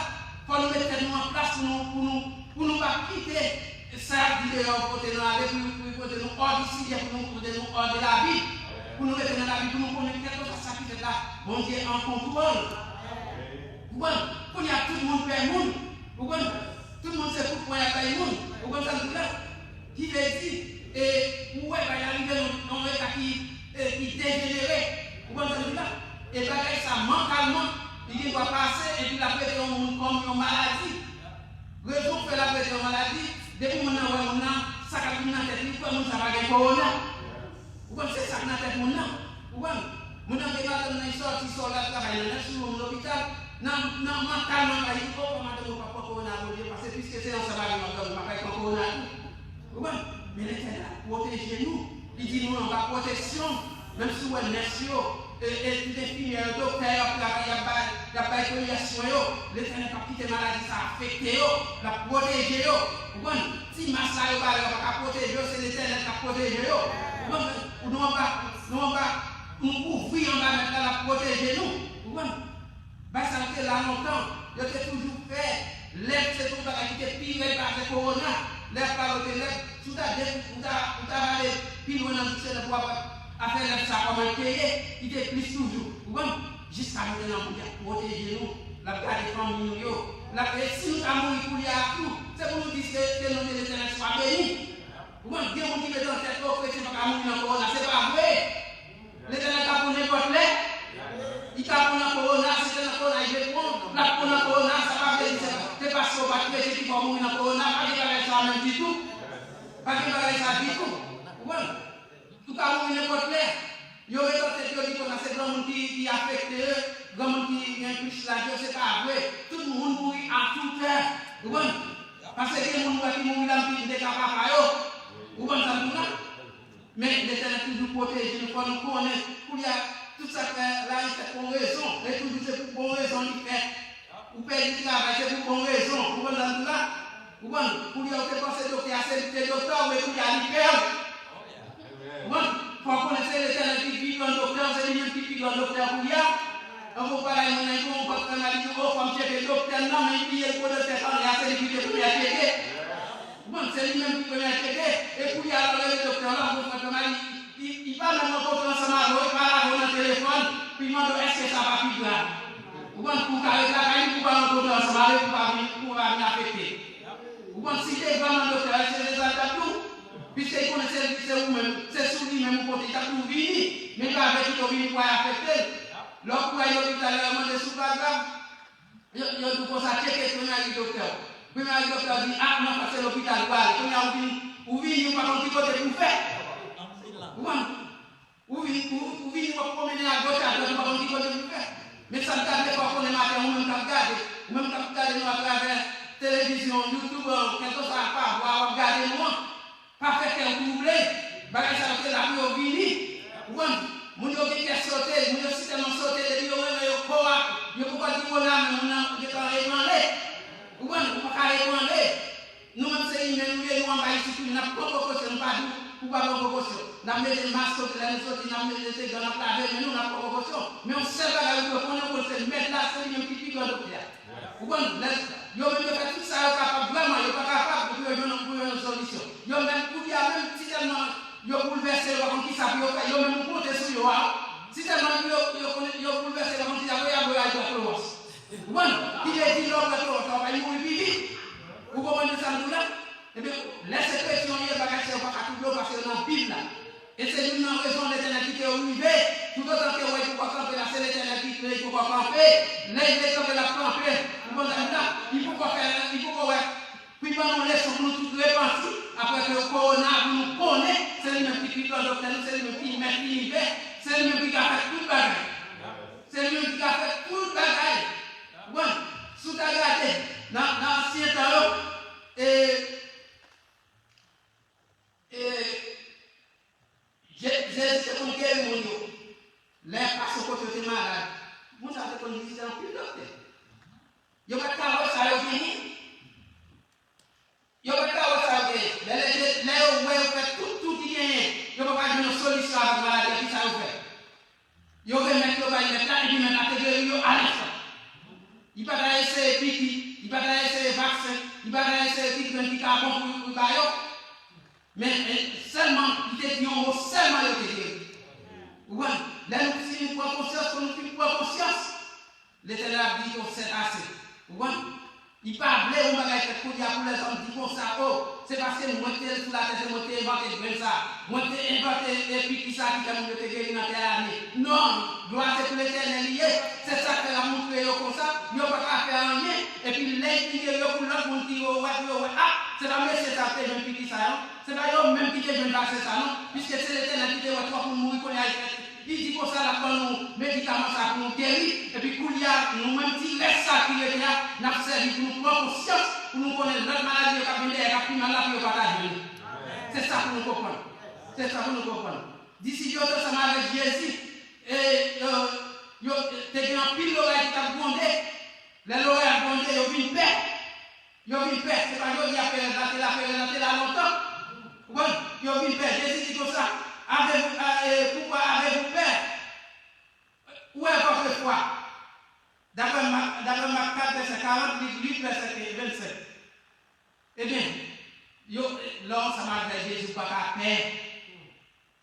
fò nou met tèt nou an plas pou nou, pou nou, pou nou pa kite sa y ap di deyò pote nou ale, pou, pou pote nou hors du sujet, pou nou pote nou hors de Labib, pou nou rete nan Labib, pou nou konnen kèlkeswa sa ki fèt la, Bondye an kontwòl. Ou konprann? Kounye a, tout moun pè moun. Ou konprann? Tout moun se kout pwen y ap bay moun. Ou konprann sa m di la? Ki vle di, e, ou wè bagay la rive nan, nan yon eta ki, e, ki dejenere. Ou konprann sa m di la? E bagay sa, mantalman, li gen dwa pase, epi l ap rete yon moun kòm yon maladi. Rezon k fè l ap rete yon maladi, depi moun nan wè moun nan, sa k ap vin nan tèt li, li kwè moun sa pa gen kowona. Ou konn se sa k nan tèt moun nan. Ou konn moun nan gen madanm nan, li sòti sòl, l al travay nan nèf jou, lopital, nan, nan mantalman pa, li di, o, fò madanm mwen pa pran kowona, Bondye, paske piske se ansanm avè m ap dòmi, m ap pran kowona tou. Ou konn? Men Letènèl ap pwoteje nou. Li di nou anba pwoteksyon. Menm si w wè nès yo, e, e, tout enfimyè yo, doktè yo ap travay, y ap bay, y ap bay premye swen yo, Letènèl p ap kite maladi sa afekte yo. L ap pwoteje yo. Ou konn? Ti mas la yo ba yo pa ka pwoteje yo, se Letènèl k ap pwoteje yo. Ou konn? Nou anba, nou anba, nou kouvri anba Mèt la, l ap pwoteje nou. Ou konn? Bagay sa yo te la lontan, yo te toujou fè. Lèb se te yon bagay ki te pi rèd pase kowona. Lè y ap pale w de lèb, si w ta de, ou ta, ou ta vale pi lwen nan diksyonè pou w ap, afè lèb sa kòman l te ye, li te plis toujou. Ou konprann? Jiska nou te nan Bondye ap pwoteje nou, l ap gade fanmi nou yo. L ap, e si nou ta mouri kounye a tou, se pou nou di se, se non de Letènèl swa beni. Ou konprann? Gen moun ki mete nan tèt yo kretyen pa ka mouri nan kowona. Se pa vre! Letènèl ka pran nenpòt lè. Li ka pran nan kowona, si se nan kowona li vle pran, l ap pran nan kowona, sa pa vle di se, se paske w pa t kretyen ki fè w mouri nan kowona, pa gen bagay sa menm ditou. Pa gen bagay sa ditou. Ou konprann? Ou ka mouri nenpòt lè. Yo mete nan tèt yo di konsa se granmoun ki, ki afekte yo, granmoun ki gen plis laj yo, se pa vre. Tout moun mouri a tout è. Ou konprann? Paske gen moun ou wè ki mouri la, m te ka papa yo. Ou konprann sa m di w la? Men Letènèl toujou pwoteje nou, fò nou konnen. Kounye a, tout sa k fè la, li fèt pou yon rezon. E toujou se pou bon rezon li fèt. Ou pèdi travay, se pou bon rezon. Ou konprann sa m di w la? Ou konprann? Kounye a, ou te panse doktè a se li ki te doktè w, men kounye a, li pè w. Ou konprann? Fò w konnen se Letènèl ki pi gran doktè w, se li menm ki pi gran doktè w kounye a. Anvan w pale a moun nan, li pran yon pòt fè mal, li di, o, fò m tcheke doktè m nan, men li bliye l gwo doktè tande a, se li ki te premye tcheke. Ou konprann? Se li menm ki premye tcheke. E kounye a, lè w rele doktè w la, ou konprann kòman li, li, li pa menm rankontre ansanm avè w, li pa lave w nan telefòn, pou l mande w èske sa pa pi grav. Ou konprann? Pou w ka ret lakay li, pou w pa rankontre ansanm avè l, pou w pa vin, pou w pa vin afekte. Ou konprann? Si l te vrèman doktè, èske se sa l t ap di w? Piske li konnen se, se ou menm, se sou li menm ou pote, li t ap di w vini, men li pa vle kite w vini pou w al afekte l. Lè w kouri al lopital, lè yo mande si w pa grav, Yo, yo di w konsa, tcheke premye avi doktè w. Premye avi doktè w di, a, nan fòs se lopital ou prale. Kounye a ou vin, ou vini, ou pa konn ki kote pou w fè. Ou konprann? Ou vin, ou, ou vini, w ap pwomennen agoch adwat, ou pa konn ki kote pou w fè. Men sa m ta vle fè w konnen maten, ou menm k ap gade, ou menm k ap gade nou atravè televizyon, YouTube an, kèlkeswa pa vwa w ap gade nou an, pa fè kè w twouble. Bagay sa yo te la pou yo vini. Ou konprann? Moun yo gen kè sote, moun yo sitèlman sote, depi yo renmen yo kò a, yo poko di w nan men, moun nan gentan ebranle. Ou konprann? Ou pa ka ebranle. Nou menm se imen nou ye, nou anba isit tou, n ap pran prekosyon, nou pa di w pou w pa pran prekosyon. N ap mete mask kote lè nou soti, n ap mete se gan, n ap lave men nou, n ap pran prekosyon. Men yon sèl bagay ou dwe konnen, ou konn se mèt la, se li menm ki pi gran doktè a. Ou konprann? Lè, yo menm yo fè tout sa yo kapab vrèman, yo pa kapab pou yo jwenn, pou yo jwenn yon solisyon. Yo menm, kounye a menm, si tèlman yo boulvèse, yo pa konn kisa pou yo fè, yo menm ou konte sou yo a. Si tèlman yo, yo konnen, yo boulvèse, yo pa konn kisa pou yo, y ap voye al pran klowòks. Ou konprann? Ki vle di lè w pran klowòks la, w pral mouri pi vit. Ou konprann sa m di w la? Ebyen, lè se kretyen w ye, bagay sa yo pa ka twouble w paske yo nan Bib la. Lè l leve kanpe, l ap kanpe. Ou konprann sa m di la? Li poko fè, li poko wè. Pou l ban nou leson pou nou tout repanti, apre ke kowona, pou nou konnen, se li menm ki pi gran doktè nou, se li menm ki mèt linivè, se li menm ki ka fè tout bagay. Se li menm ki ka fè tout bagay. Bon, si w ta gade, nan, nan ansyen tan yo, e, e, Je-, Jezi te konn geri moun yo. Lè yo pase kote yo te malad, moun sa yo te konn vizite anpil doktè. Yo pa t ka wè sa yo genyen. Yo pa t ka wè sa yo genyen. Lè, lè, lè yo wè yo fè tout, tout ki genyen, yo pa ka jwenn yon solisyon avèk maladi an, kisa yo fè? Yo remèt yo bay mèt la, epi mèt la te geri yo alenstan. Li pa ta eseye piki, li pa ta eseye vaksen, li pa ta eseye ki grenn ki ka bon pou, pou ba yo. Men, e, sèlman, li te di yon mo, sèlman yo te geri. Ou konprann? Lè nou fin pran konsyans, pou nou fin pran konsyans, Letènèl ap di, o, sètase. Ou konprann? Li pa vle yon bagay fèt kounye a pou lèzòm di konsa, o, se paske mwen ki te sou latè, se mwen ki te envante grenn sa, mwen ki te envante, e, piki sa ki fè moun yo te geri nan tèl ane. Non, glwa se pou Letènèl li ye. Se sa k fè l ap moutre yo konsa, yo pa ka fè anyen. Epi lè l fin geri yo, pou lòt moun ki yo wè, pou yo wè, a, se pa mesye sa ki te jwenn piki sa, non. Se pa yo menm ki te jwenn vaksen sa, non. Piske se Letènèl ki te wè twòp moun mouri, kounye a li fèt. Li di konsa l ap ban nou medikaman sa pou nou geri, epi kounye a, nou menm ti rès sa ki rete a, n ap sèvi pou nou pran konsyans, pou nou konnen lòt maladi yo k ap vin dèyè, k ap pi mal la, pou yo pa ta jwenn nou. Se sa pou nou konprann. Se sa pou nou konprann. Disip yo te ansanm avèk Jezi, e yo, yo te gen anpil lorèy ki t ap gwonde. Lè lorèy ap gwonde, yo vin pè. Yo vin pè, se pa jodi a perèz la te la, perèz la te la lontan. Ou konprann? Yo vin pè. Jezi di konsa, avez-vous, a, e, pourquoi avez-vous peur? Où est votre foi? Daprè Mak, daprè Mak kat, vèsè karant, Lik uit, vèsè vennsenk. Ebyen, yo, lè w ansanm avèk Jezi, ou pa ka pè.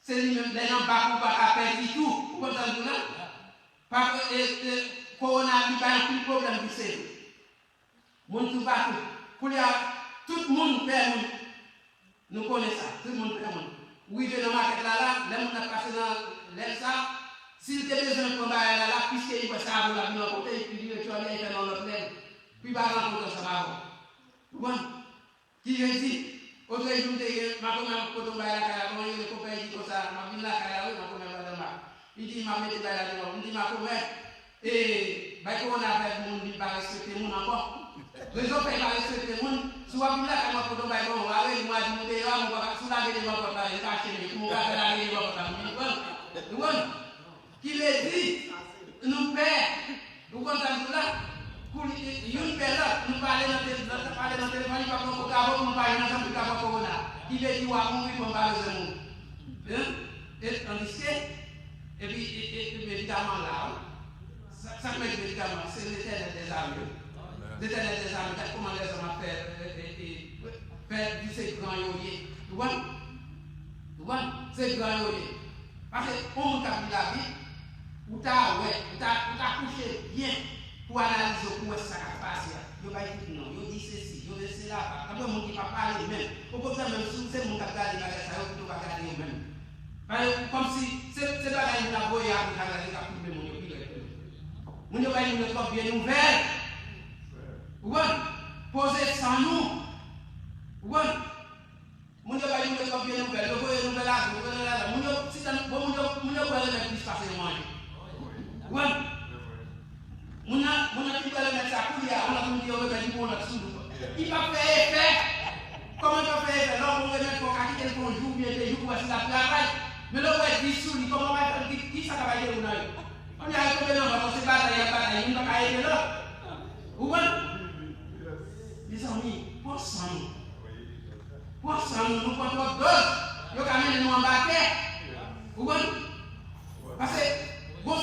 Se li menm, lè nan bak ou pa ka pè ditou. Ou konprann sa m di w la? Pa, e, e, kowona li bay anpil pwoblèm pou seri. Moun toupatou. Kounye a, tout moun pè moun. Nou konnen sa. Tout moun pè moun. Ou rive nan makèt la la, lè moun ap pase nan lè sa, si l te bezwen pran bagay la la, piske li wè sa avè w l ap vin rankontre, li vire tchòlè, li fè nan lòt lè. Pou li pa rankontre ansanm avè w. Ou konprann? Ki vle di, otrejou m te gen, makomè ap pote yon bagay lakay la, bon, li rele konpè, li di konsa, m ap vin lakay la, wi, makomè, madanm la. Li di, m ap mete bagay la deyò. M di, makomè, e, bay kowona fè moun vin pa respekte moun ankò. Rezon fè l pa respekte moun, si w ap vin lakay mwen, pote yon bagay ban mwen, w a rele mwen, a di m ou deyò a, mwen pa ka, si w lage devan pòt la, e kache m, kouman w ka fè lage devan pòt la pou m vin pran l? Ou konprann? Ki vle di, nou pè. Ou konn sa m di w la? Kou li, youn pè lòt, nou pale nan te-, lòt la pale nan telefòn, li pa pran kote avè w, nou pa jwenn ansanm, li ka pran kowona. Ki vle di w ap mouri, bon, m pa bezwen mouri. Hein? E, tandiske, epi, e, e, e medikaman la, wi. Sa, sa k mèt medikaman, se Letènèl dèzame, wi. Letènèl dèzame, gad kòman lèzòm ap fè, e, e, e, fè di se gran yo ye. Ou konprann? Ou konprann? Se gran yo ye. Paske yon moun k ap li Labib, ou ta wè, ou ta, ou ta kouche byen pou analize, pou wè sa k ap pase a. Yo bay tout non, yo di sesi, yo di sela. Tankou moun ki pa pale menm. Okontrè, menm si w se moun k ap gade bagay sa yo, pito w pa gade yo menm. Paske kòmsi se, se bagay moun ap voye a pou travay, se k ap toufe moun yo pi rèd tou. Moun yo bay moun yo twòp vye nouvèl. Ou konprann? Poze san nou. Ou konprann? Moun yo bay moun yo twòp vye nouvèl, yo voye nouvèl a goch, nouvèl a dwat. Moun yo, si tann, bon, moun yo, moun yo kwè remèd plis pase yo manje. Ou konprann? Moun nan, moun nan ki kwè remèd sa kounye a, yon lòt moun di yo remèd li pou yon lòt sou nou. Li p ap fè efè. Kòman l p ap fè efè? Lè w pran remèd, fò w ka kite l fè yon jou oubyen de jou pou w wè si l ap travay. Men lè w wè dis sou li, kòman w ap fè, ki, ki sa k ap rive moun nan yo? Kounye a, yo tonbe nan vant, se batay y ap batay, youn pa ka ede lòt. Ou konprann? Mezanmi, pran san nou. Pran san nou, nou pran twòp doz. Yo ka mennen nou anba tè. Ou konprann? Paske, bon,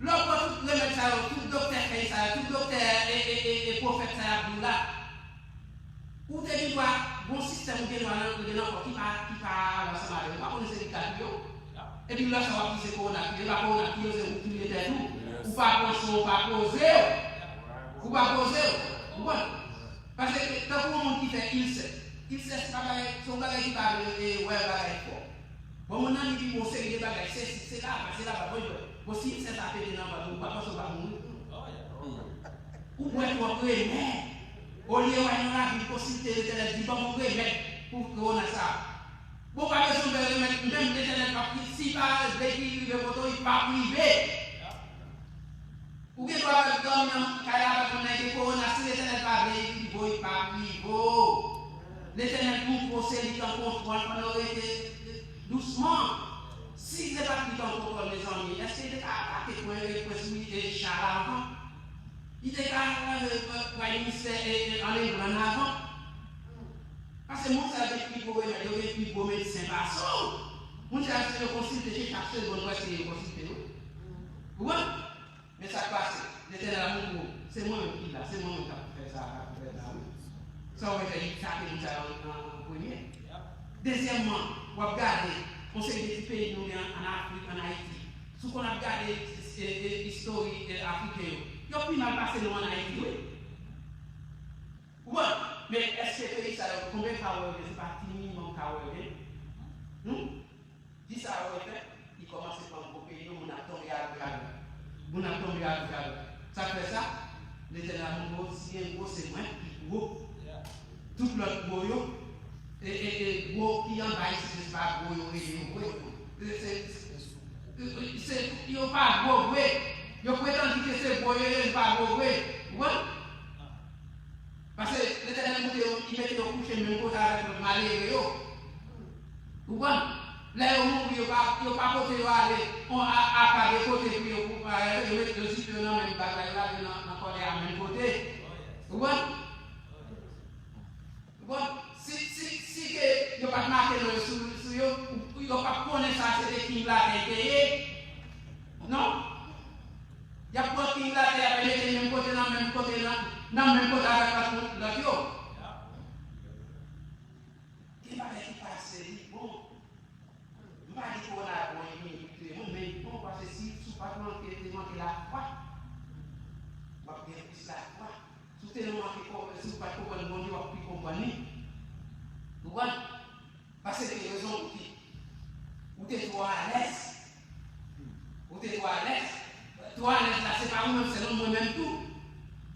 lè w pran tout remèd sa yo, tout doktè fèy sa yo, tout doktè e, e, e, e pwofèt sa y ap di w la, ou te gen dwa, gon sistèm ou gen dwa nan, ou gen nan kò ki pa, ki pa al ansanm avè w. Ou pa konnen se diktati yo. Epi lè sa w ap di se kowona ki, e pa kowona ki yo, se ou ki touye tèt ou. Ou pa pran swen w, ou pa poze w. Ou pa poze w. Ou konprann? Paske tankou yon moun ki fè ilsè. Ilsè se pa bagay, se yon bagay ki pa vle, e, wè bagay fò. Bon, moun nan li di, bon, seri de bagay, se si, se laba, se laba, bon, bon, si misye sa pete nan vant ou, ou pa panse ou va mouri? Ou bwè twòp remèd. Olye w al nan lavi, konsilte Letènèl, di, ban m yon remèd pou kowona sa. Bon, pa bezwen fè remèd, menm Letènèl p ap, si pa vle ki rive kote w, li p ap rive. Ou gen dwa wè dòmi nan kay la avèk moun nan gen kowona, si Letènèl pa vle, li rive w, li p ap rive w. Letènèl twouvo se li k an kontwòl pandan w rete dousman. Si se pa t li k an kontwòl, mezanmi, èske li te ka atake pwen, pwen sou e cha la avan? Li te ka, e, e, pran ministè, e, e, an England avan? Paske moun sa yo gen pi gwo remèd, yo gen pi gwo medsen pase w. Moun sa yo, si yo konsilte, se chak segonn prèske yo konsilte, wi. Ou konprann? Men sa k pase, Letènèl ap montre w, se mwen menm ki la, se mwen menm k ap fè sa, k ap fè sa, wi. Sa w wè fè, li atake moun sa yo an, an, an premye. Dezyèmman, w ap gade, yon seri de ti peyi nou gen an, an Afrik, an Ayiti. Si w konn ap gade, e, e, istori, e, Afriken yo, yo pi mal pase nou an Ayiti, wi. Ou konprann? Men èske peyi sa yo, konbyen kawo yo gen? Se pa ti minimòm kawo yo gen? Hmm? Kisa yo fè? Li kòmanse pran gwo peyi yo, moun ap tonbe a goch a dwat. Moun ap tonbe a goch a dwat. Sa k fè sa? Letènèl ap montre w, si gen gwo, se mwen ki gwo. Tout lòt gwo yo, e, e, e, gwo ki anba isit, se pa gwo yo rele yo vre. Se, se, se, se, yo pa gwo vre. Yo pretandi ke se gwo yo ye, yo pa gwo vre. Ou konprann? Paske Letènèl monte yo, li mete yo kouche menm kote avèk lòt malere yo. Ou konprann? Lè yo mouri, yo pa, yo pa pote yo ale, on a, apa de kote pou yo, pou, pa, yo met, yo sipe yo nan menm bak la, yo lage nan, nan kòdèy a menm kote. Ou konprann? Ou konprann? Si, si, si ke yo pa t make non yo sou, sou yo, ou, yo p ap konnen sa se te king latè te ye. Non? Y ap pran king latè, y ap mete menm kote nan menm kote nan, nan menm kote avèk lòt moun, lòt yo. Gen bagay ki pase, li bon. M pa di kowona a bon, li bon pou touye moun, men li bon paske si, si w pa t manke, te manke lafwa, w ap gen plis lafwa. Si w te manke, si w pa t konprann Bondye, w ap pi konprann li. Ou konprann? Paske rezon pou ki ou te twò alèz. Ou te twò alèz. Twò alèz la, se pa ou menm sèlman, mwen menm tou.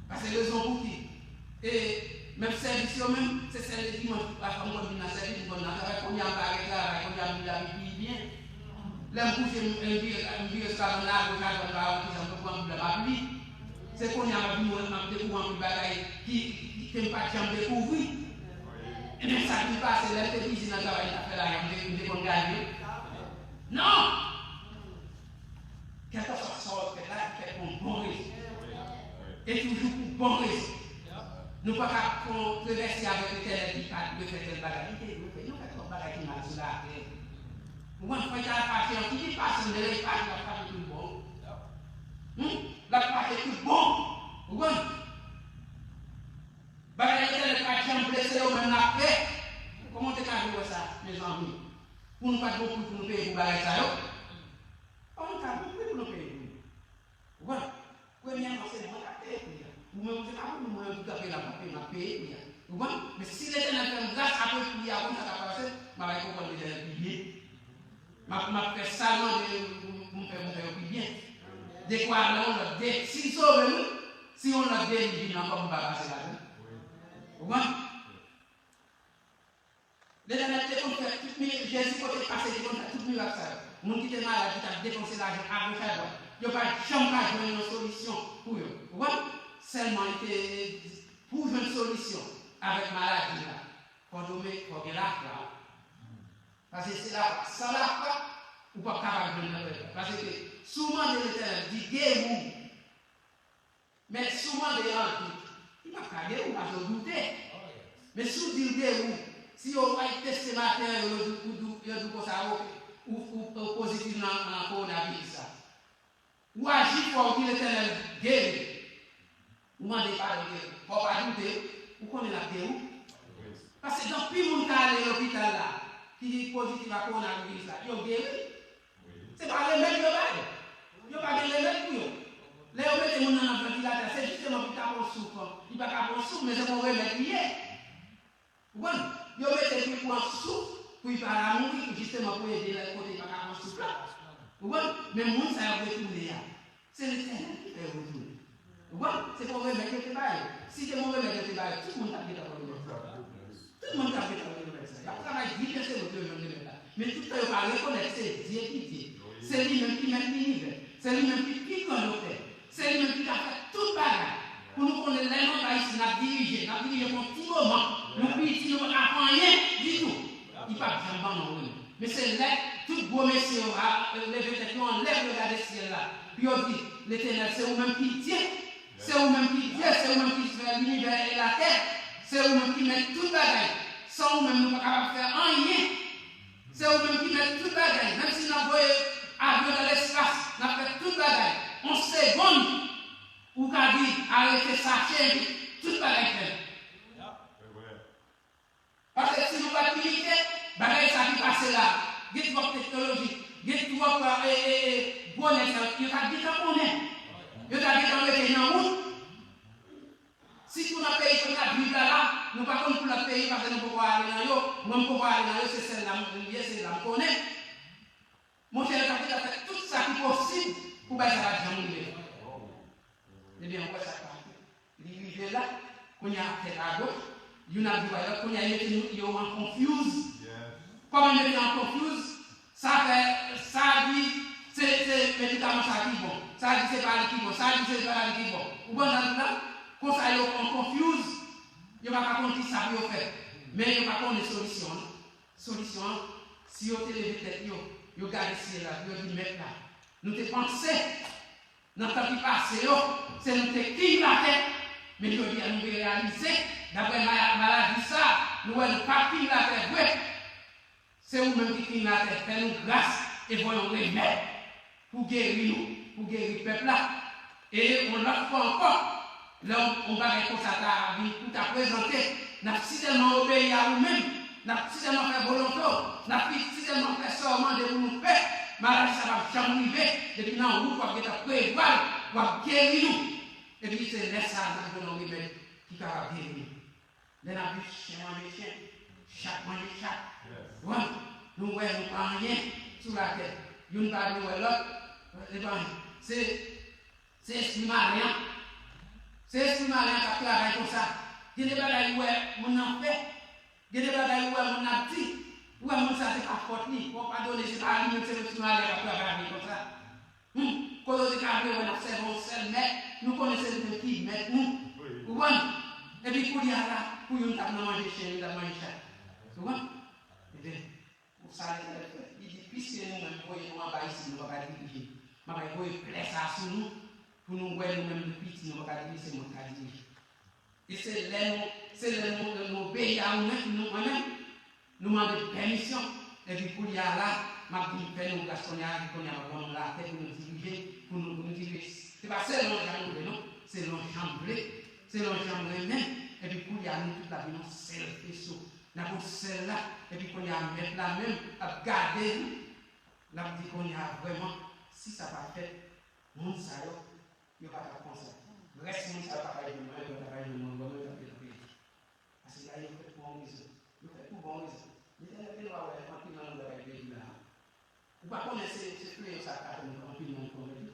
Paske rezon pou ki. E menm sèvis yo menm, se sèl le dimanch, pafwa m konn vin nan sèvis, m konn nan travay, kounye a m pa gen travay, kounye a m vin la pi byen. Lè m kouche, m, m vire, m vire sou kabann nan, agoch adwat, m pa wè kisa m pran pwoblèm ap li. Se kounye a m ap vin wè, m ap dekouvri anpil bagay ki, ki, ke m pa t janm dekouvri. E men sa ki pase, lè m te bizi nan travay m t ap fè la, m te, m te konn gade yo. Non! Kèlkeswa sa w ap fè la, fè pou yon bon rezon. E toujou pou bon rezon. Nou pa ka kontwovèse avèk Letènèl ki pa dwe fè tèl bagay. Li te dwe fè, nou fè twòp bagay ki mal sou latè. Ou konn fè ta fache an, ki te fache, lè l fache, l ap fache tout bon. Hmm? L ap fache tout bon. Ou konn? Bagay Letènèl pa t janm blese yo, menm n ap fè. Kòman w te ka vle wè sa, mezanmi? Pou nou pa t gon pri pou nou peye pou bagay sa yo? Kòman n ka gon pri pou nou peye pou yo? Ou konprann? Premyèman, se mwen k ap peye pri a. Ou menm, ou se pa moun, mwen menm ki kanpe la, m ap peye, m ap peye pri a. Ou konprann? Men si Letènèl fè m gras, apre pri a, konn sa k ap pase, m a bay konprann Letènèl pi byen. M ap, m ap fè sa l mande m pou m fè, pou m fè yo pi byen. Dekwa nan yon lòt de, si l sove m, wi, si yon lòt deli vin ankò, m pa pase ladan l. Ou konprann? Letènèl te konn fè tout mi-, Jezi kote l pase, te konn fè tout mirak sa yo. Moun ki te malad, ki t ap depanse lajan agoch adwat, yo pa t janm ka jwenn yon solisyon pou yo. Ou konprann? Sèlman, li te, pou jwenn solisyon avèk maladi la, fò nou, fò gen lafwa. Paske se lafwa. San lafwa, ou p ap kapab jwenn nan pèp la. Paske si w mande Letènèl, di, geri m, men si w mande an dout, li p ap ka geri w paske w doute. Men si w di l geri w, si yo al teste maten an, yo di w, yo di w konsa, ou, ou, ou pozitif nan, nan kowonaviris la. Ou aji fò, ou di Letènèl geri. Ou mande padon, geri. Fò w pa doute, ou konnen l ap geri w. Paske gen anpil moun k ale lopital la, ki pozitif a kowonaviris la, yo geri. Se pa remèd yo bay. Yo pa gen remèd pou yo. Lè yo mete moun nan nan vantilatè, se jisteman pou l ta pran souf. Li pa ka pran souf, men se yon remèd li ye. Ou konprann? Yo mete l pou l pran souf, Pou y pa la mouri, pou jisteman pou ede lè kote y pa ka pran souf la. Ou konprann? Men moun sa yo retounen a, se Letènèl ki fè yo retounen. Ou konprann? Se pa yon remèd yo te ba yo. Si te yon remèd yo te ba yo, tout moun t ap gentan pran remèd sa. Tout moun t ap gentan pran remèd sa. Y ap travay di pye se lòt yo jwenn remèd la. Men tout tan yo pa rekonèt se Dye ki Dye. Se li menm ki mèt linivè. Se li menm ki pi gran doktè. Se li menm ki ka fè tout bagay. Pou nou konnen lè nou anba isi, n ap dirije, n ap dirije pou yon ti moman. Nou piti, nou pa ka fè anyen ditou. Li p ap janm ban nou anyen. Men se lè tout gwo mesye yo a leve tèt yo anlè pou yo gade syèl la. Pou yo di, Letènèl, se ou menm ki Dye. Se ou menm ki Dye, se ou menm ki fè linivè e latè. Se ou menm ki mèt tout bagay. San ou menm, nou pa kapab fè anyen. Se ou menm ki mèt tout bagay. Menm si n ap voye avyon nan lespas, n ap fè tout bagay. On segonn, ou ka di, arete sache, epi tout bagay fèt. Paske si nou pa t imite, bagay sa ki pase la, gen twòp teknoloji, gen twòp e, e, e, gwo nèg sa, yo ta gentan konnen. Yo ta gentan mete nan wout. Sitou nan peyi kote n ap viv la la, nou pa konn pou lòt peyi paske nou poko ale nan yo. Mwen m poko ale nan yo, se sèl la m ye, se la m konnen. Monchè, yo ta gentan fè tout sa ki posib pou bagay sa pa t janm rive. Ebyen, ou wè sa k pase. Li rive la, kounye a tèt a goch, youn ap di bay lòt, kounye a yo mete nou, yo an konfyouz. Kòman yo mete an konfyouz? Sa fè, sa di se, se medikaman sa ki bon. Sa di se pa li ki bon. Sa di se pa li ki bon. Ou konprann sa m di la? Konsa yo an konfyouz, yo pa ka konn ki sa pou yo fè. Men yo pa konnen solisyon an. Solisyon an, si yo te leve tèt yo, yo gade syèl la, pou yo di, Mèt la, nou te panse nan tan ki pase yo, se nou te king latè, men jodi a nou reyalize, daprè ma-, maladi sa, nou wè nou pa king latè vre. Se ou menm ki king latè, fè nou gras e voye yon remèd pou geri nou, pou geri pèp la. E yon lòt fwa ankò, lè yon, yon bagay konsa ta vin pou ta prezante, n ap sitèlman obeyi a ou menm, n ap sitèlman fè volonte w, n ap sitèlman fè sa w mande pou nou fè, maladi sa p ap janm rive, depi nan wout w ap gentan prevwa l, w ap geri nou. Epi se lè sa a n ap jwenn yon remèd ki kapab geri nou. Lè n ap di chen manje chen, chat manje chat. Bon, nou wè nou pa anyen sou latè. Youn pa vle wè lòt, li pa anyen. Se, se espri malen an. Se espri malen an k ap travay konsa. Gen de bagay ou wè moun nan fè. Gen de bagay ou wè moun nan ap di. Ou wè moun sa se pa fòt li. Fò w padone, se pa li menm, se espri malen an k ap travay avè l konsa. Hmm, kote w te ka vle wè n ap sèvi yon sèl mèt, nou konnen se nou menm ki mèt nou. Ou konprann? Epi kounye a la, pou youn t ap nan manje chen, youn t ap manje chat. Ou konprann? Ebyen, pou sa Letènèl fè, li di, piske nou menm voye nou anba isi, nou pa ka dirije. M ap voye plè sa sou nou, pou nou wè nou menm nou piti, nou pa ka dirije, se mwen k ka dirije. E se lè nou, se lè nou, nou obeyi a ou menm, nou, mwen menm, nou mande pèmisyon. Epi kounye a la, m ap vin fè nou gras kounye a, epi kounye a m ap ban nou latè pou nou dirije, pou nou, pou nou dirije. Se pa selon jan nou vle, non. Selon jan m vle, selon jan m renmen. Epi kounye a, nou tout la vin yon sèl feso. N ap yon sèl la, epi kounye a, mèt la menm ap gade nou. L ap di kounye a, vrèman, si sa pa t fèt, moun sa yo, yo pa t ap konsa. Rès moun sa yo pa t ap jwenn mwen, yo pa t ap jwenn mwen, vrèman, yo t ap jwenn pèdi. Paske bagay yo fèt pou yon rezon. Yo fèt pou bon rezon. Letènèl te dwa wè anpil nan moun yo pa t ap pèdi la. Ou pa konnen se, se fleyo sa k ap fè anpil nan moun konvèti.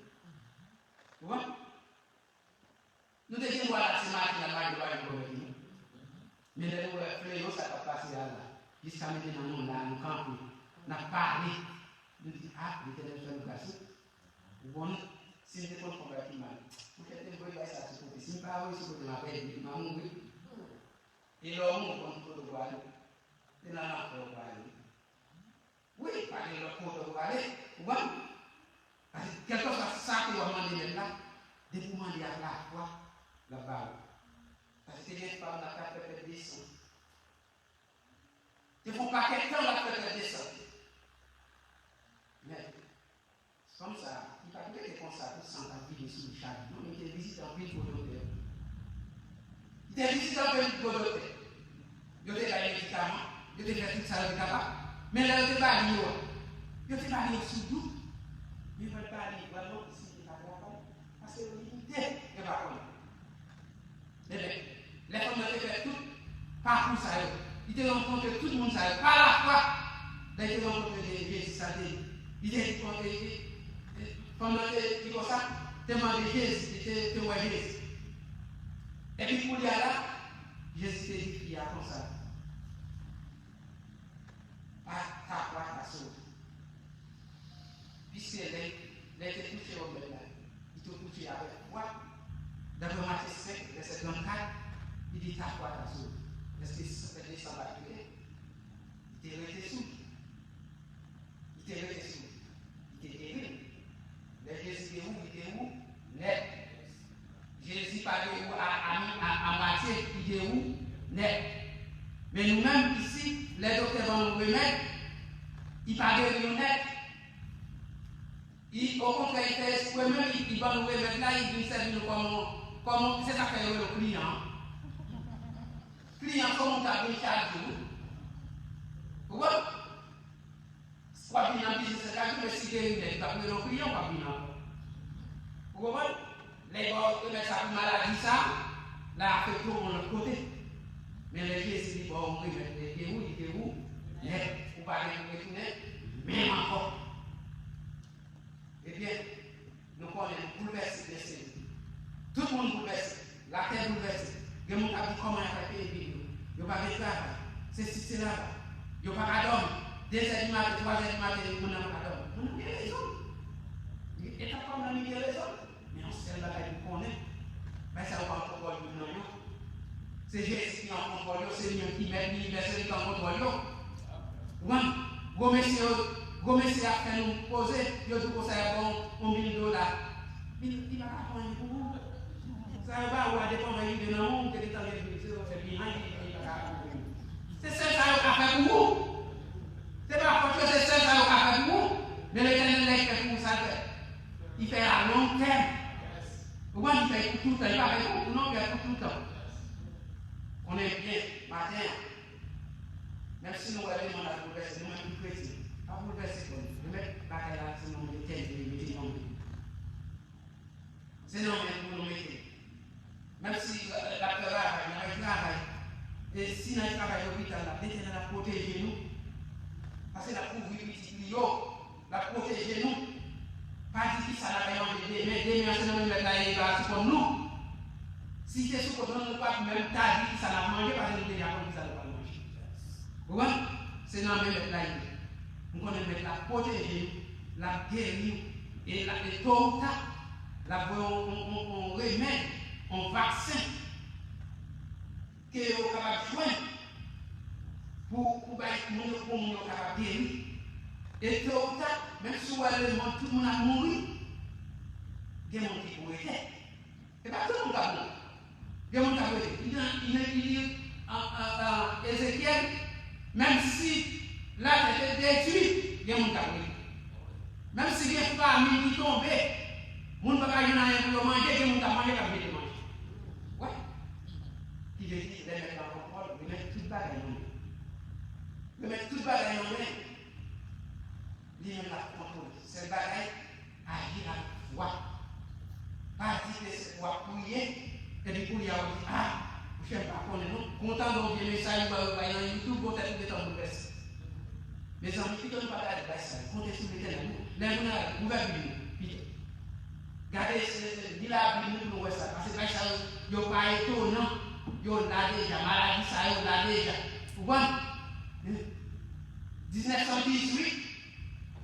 Ou konprann? Nou te gen dwa la se maten nan lage bagay konvèti nou. Men lè nou wè fleyo sa k ap pase a la, jiska mete nan nou la, nou kanpe, n ap pale. Nou di, a, Letènèl fè nou gras wi. Ou bon, si m te konn fè yon bagay ki mal, monchè, te voye bagay sa sou kote. Si m pa voye sou kote, m a pèdi, m a mouri. E lè w mouri, ou konn ki kote w prale. Se nan lanfè w prale. Wi, pa gen lòt kote w prale. Ou konprann? Paske kèlkeswa sa ke w ap mande Mèt la, depi w mande ak lafwa, l ap ba ou. Paske te gen fanm nan k ap fè pèt de san. Te fè yon pakèt tan l ap fè pèt de san. Men, fanm sa a, li pa t rete konsa pou san t ap vide sou li chak jou, non, li te vizite anpil gwo doktè. Li te vizite anpil gwo doktè. Yo te ba li medikaman, yo te fè tout sa yo te kapab. Men lè yo te ba li yo a, yo te ba li yo sou dout. Men yo pa t ba li vrèman si li te ka travay. Paske yo limite, yo pa konnen. Ebyen, lè fanm nan te fè tout pakou sa yo, li te rankontre tout moun sa yo, pa lafwa, Lè l te rankontre Jezi, sa te, li te, li, li, li, fanm nan te di konsa, te mande Jezi, li te, te wè Jezi. Epi kounye a la, Jezi te di fi a konsa, "Pa ta fwa ta sove." Piske lè, lè l te touche wòb bèl la, li te touche avèk fwa. Daprè Matye senk, vèsè trannkat, li di, "Ta fwa ta sove." Èske san, de san pa t rete? Li te rete sou li. Li te rete sou li. Li te geri. Lè Jezi te ou, li te ou nèt. Jezi pa te ou a, a, a, a mwatye, li te ou nèt. Men nou menm isi, lè doktè ban nou remèd, li pa geri nou nèt. Li, okontrè, li fè espre menm, li, li ban nou remèd la, li vin sèvi nou kòm, kòm, se sa k fè yo rele w kliyan an. Kliyan se yon moun k ap vin chak jou, wi. Ou konprann? W ap vin nan biznis la chak jou, men si geri nèt, li p ap rele w kliyan, w ap vin ankò. Ou konprann? Lè y ba w remèd sa pou maladi sa, l al afekte w yon lòt kote. Men lè Jezi li ba w remèd, lè l geri w, li geri w nèt. Ou pa gen pou retounen menm ankò. Ebyen, nou konnen nou boulvèse, byen seri. Tout moun boulvèse. Latè boulvèse. Gen moun k ap di kòman y ap fè peye bil yo. Yo pa gen travay. Sesi, sela. Yo pa ka dòmi. De zè di maten, twa zè di maten, moun nan pa ka dòmi. Moun nan gen rezon. Li, e ta kòm nan li gen rezon. Men yon sèl bagay pou konnen, bagay sa yo pa an kontwòl youn nan yo. Se Jezi ki an kontwòl yo, se li menm ki mèt linivè, se li ki an kontwòl yo. Ou konprann? Gwo mesye yo, gwo mesye ap fè nou poze, yo di w konsa y ap ba w yon mil dola. Li, li pa ka fè anyen pou ou. Sa yo ba ou a depann lè rive nan men w, ou te gentan gen dwe se yo fè behind li, li pa ka fè pou ou. Se sèl sa yo ka fè pou ou. Se pa fòt yo, se sèl sa yo ka fè pou ou. Men Letènèl, lè l fè pou ou, sa l fè? Li fè a long tèm. Ou konprann? Li fè pou toutan. Li pa fè pou ou non, li fè pou toutan. Konnen byen, maten an, menm si nou wè lemonn ap boulvèse, nou menm ki kretyen, pa boulvèse kò nou. Remèt bagay la se nan men Letènèl, mete nan men li. Se nan men l pou nou mete. Menm si l ap travay, l ap travay. E si nan travay lopital la, Letènèl ap pwoteje nou. Paske l ap kouvri pitit li yo. L ap pwoteje nou. Pa di kisa n ap manje demen. Demen an se nan men Mèt la ye, li pa sou kont nou. Si se sou kont nou, nou p ap menm ta di kisa n ap manje, paske nou deja konn kisa nou pral manje. Ou konprann? Se nan men Mèt la ye. M konnen Mèt la ap pwoteje nou, l ap geri nou, e l ap, e to ou ta, l ap voye yon, yon, yon, yon remèd, yon vaksen ke yo kapab jwenn pou, pou bay moun yo, pou moun yo kapab geri. E to ou ta, menm si w wè lemonn, tout moun ap mouri, gen moun ki pou rete. Se pa tout moun k ap mouri. Gen moun k ap rete. Li nan, li nan, li, li, an, an, an, Ezekyèl, menm si latè te detwi, gen moun k ap rete. Menm si gen famin ki tonbe, moun pa ka jwenn anyen pou yo manje, gen moun k ap manje, k ap mete manje. Wè. Ki vle di, lè Mèt la an kontwòl, remèt tout bagay nan men l. Remèt tout bagay nan men l. Li menm l ap kontwole. Sèl bagay, aji ak fwa. Pa di ke se w ap priye, epi kounye a w di, "A, monchè, m pa konnen non." Kontan gen yon vye mesaj ou wè yo bay nan YouTube, gon tèt ou gentan boulvèse. Mezanmi, pito nou pa gade bay sa yo. Konte sou Letènèl, nou. Lè nou nan lari, ouvè Bib nou, pito. Gade, se, se, li la Bib nou pou nou wè sa. Paske bay sa yo, yo pa etonan. Yo la deja. Maladi sa yo la deja. Ou konprann? Diznèf san dizuit,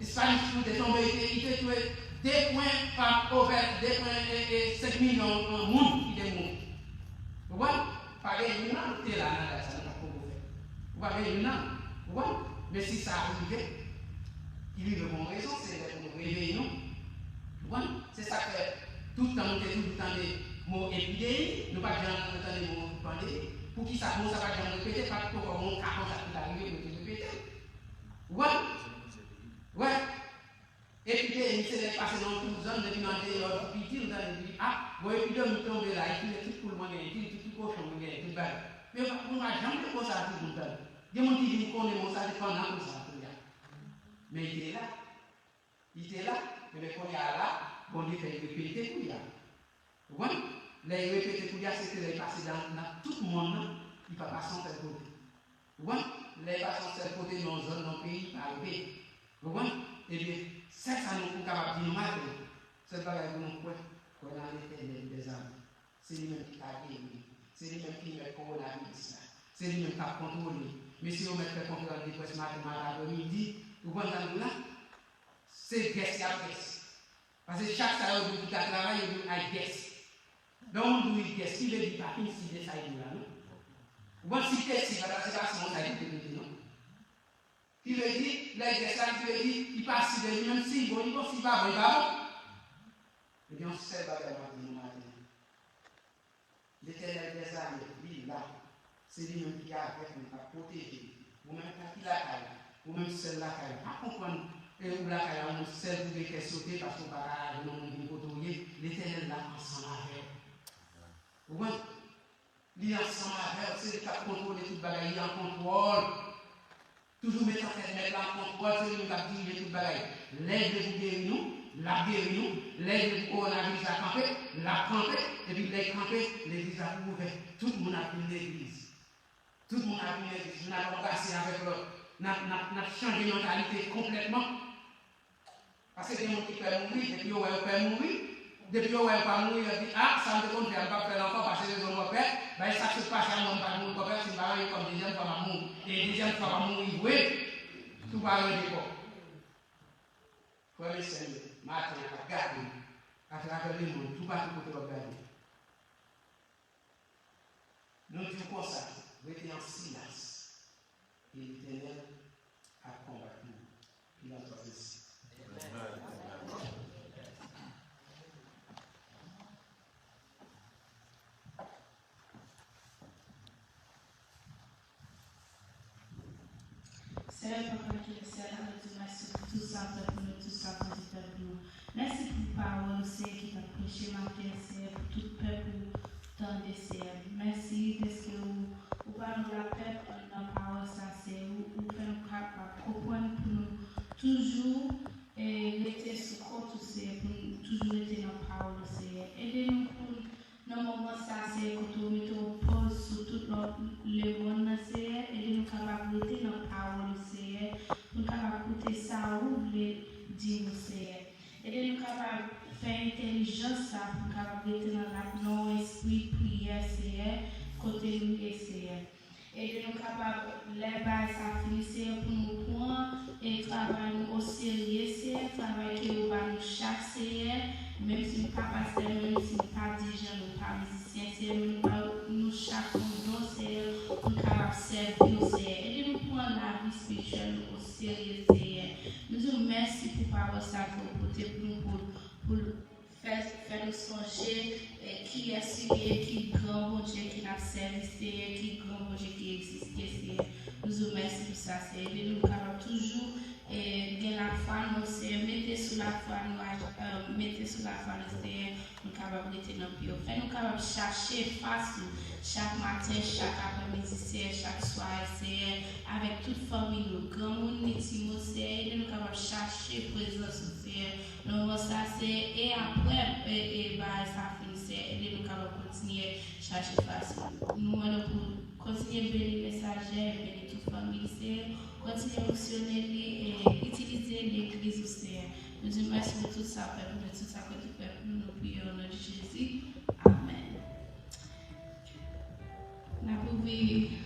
Spanish flu te tonbe, li te, li te touye de pwen pa, ovè, de pwen e, e senk milyon moun ki te mouri. Ou konprann? Pa gen youn nan nou te la nan dat sa, nou pa t poko fè. Ou pa gen youn nan nou. Ou konprann? Men si sa rive, li rive pou yon rezon, se lè pou nou reveye nou. Ou konprann? Se sa k fè tout tan nou te toujou tande mo epidemi, nou pa t janm tande mo pandemi. Poukisa mo sa pa t janm repete? Pa t poko gen yon ka konsa ki ta rive pou yo te repete. Ou konprann? Wè. Epidemi se lè pase nan yon tout zòn, depi nan deyò, piti, ou tande di, "A, gon epidemi tonbe la, li touye tout poul mwen genyen, li touye tout kochon mwen genyen, tout bagay." Men nou pa janm te konsa toujou tande. Gen moun ki vin konnen mo sa se pandan konsa kounye a. Men li te la. Li te la. Ebyen kounye a la, Bondye fè l repete kounye a. Ou konprann? Lè li repete kounye a, se te lè li pase nan, nan tout monn nan, li pa pase yon sèl kote. Ou konprann? Lè l pase yon sèl kote, nan yon zòn, nan yon peyi, pa rive. Ou konprann? Ebyen, sèl sa nou pou kapab di nou maten, sèl bagay pou nou kwè, kwè nan Letènèl dèzame. Se li menm ki ka geri. Se li menm ki mèt kowonaviris la. Se li menm k ap kontwole. Mesye yo mèt fè konferans de près maten, maten, aprè midi. Ou konprann sa m di w la? Se guess y ap guess. Paske chak sa yo di w ki ka travay, yo di w I guess. Lè yon moun di w I guess, ki vle di pa fin si de sa y di w la, non? Ou konn si te si, pa ta se pa si yon sa y te mete, non? Ki vle di, lè y guess la, ki vle di, li pa si de li menm si l bon, li bon, si l pa bon, li pa bon. Ebyen, yon sèl bagay m ap di nou maten an. Letènèl dèzame, li la. Se li menm ki avèk nou, k ap pwoteje nou. Ou menm ki lakay la, ou menm sèl lakay la. Pa konprann, e ou lakay la, ou menm sèl pou gen kè sote, paske ou pa ka lage yon moun vin kote w ye. Letènèl la ansanm avè w. Ou konprann? Li ansanm avè w, se li k ap kontwole tout bagay, li an kontwòl. Toujou mete an tèt Mèt la an kontwòl, se li menm k ap dirije tout bagay. Lè l vle pou geri nou, l ap geri nou. Lè l vle pou kowonaviris la kanpe, l ap kanpe. Epi lè l kanpe, legliz la pou ouvè. Tout moun ap vin legliz. Tout moun ap vin legliz. Youn ap anbrase avèk lòt. N ap, n ap, n ap chanje mantalite konplètman. Paske gen moun ki pè mouri, depi yo wè yo pè mouri, depi yo wè yo pa mouri, yo di, a, sa m te konn fè a, m p ap fè l ankò, paske rezon mwen pè, bay sa k sot pase a, mwen m pa t mouri kòpè, si m pa manje kòm dezyèm fwa m ap mouri. E dezyèm fwa m ap mouri vre, tou pa ranje kò. Frè m e sè m yo, maten an k ap gade m, atravè lemonn, toupatou kote w ap gade m. Nou di w konsa, rete an silans, e Letènèl ap konbat pou ou. Ki nan twa sesi. Seyè, Papa ki nan syèl la, nou di w mèsi pou tout sa w fè pou nou, tout sa w kontinye fè pou nou. Mèsi pou pawòl ou, Seyè, ki t ap preche maten an, Seyè, pou tout pèp ou tande, Seyè. Mèsi dèske ou, ou ba nou lapè nan pawòl sa, Seyè. Ou, ou fè nou kapab konprann pou nou toujou, e, rete sou kont ou, Seyè, pou nou toujou rete nan pawòl ou, Seyè. Ede nou pou n Nan moman sa, Seyè, kote w mete w pòz sou tout lòt lemonn nan, Seyè, ede nou kapab rete nan pawòl ou, Seyè, pou n kapab koute sa ou vle di nou, Seyè. Ede nou kapab fè entèlijans sa pou n kapab rete nan la, nan yon espri priyè, Seyè, kote nou ye, Seyè. Ede nou kapab, lè bagay sa fini, Seyè, pou nou pran e travay nou oserye, Seyè, travay ke ou ba nou chak, Seyè, menm si nou pa pastè, menm si nou pa dirijan, nou pa mizisyen, Seyè, men nou ba nou chak yon don, Seyè, pou n kapab sèvi w, Seyè. Ede nou pran lavi espirityèl nou oserye, Seyè. Nou di w mèsi pou pawòl sa ke w pote pou nou, pou, pou Fè, fè nou sonje, e, kiyès ou ye, ki gran Bondye ke n ap sèvi, Seyè, ki gran Bondye ki egziste, Seyè. Nou di w mèsi pou sa, Seyè. Ede nou kapab toujou, e, gen lafwa nou, Seyè. Mete sou lafwa nou, a, e, mete sou lafwa nou, Seyè, pou n kapab rete nan pye w. Fè nou kapab chache fas ou chak maten, chak aprèmidi, Seyè, chak swa, Seyè, avèk tout fanmi nou, granmoun ni timoun, Seyè. Ede nou kapab chache prezans ou, Seyè. Nan moman sa, Seyè, e aprè, e, e bagay sa fini, Seyè, ede nou kapab kontinye chache fas ou. Nou mande w pou kontinye beni mesajè, beni tout fanmi l, Seyè. Kontinye fonksyone li e itilize legliz ou, Seyè. Nou di w mèsi pou tout sa w fè pou nou, tout sa w kontinye fè pou nou, nou priye o non de Jezi. Amèn. N ap ouvri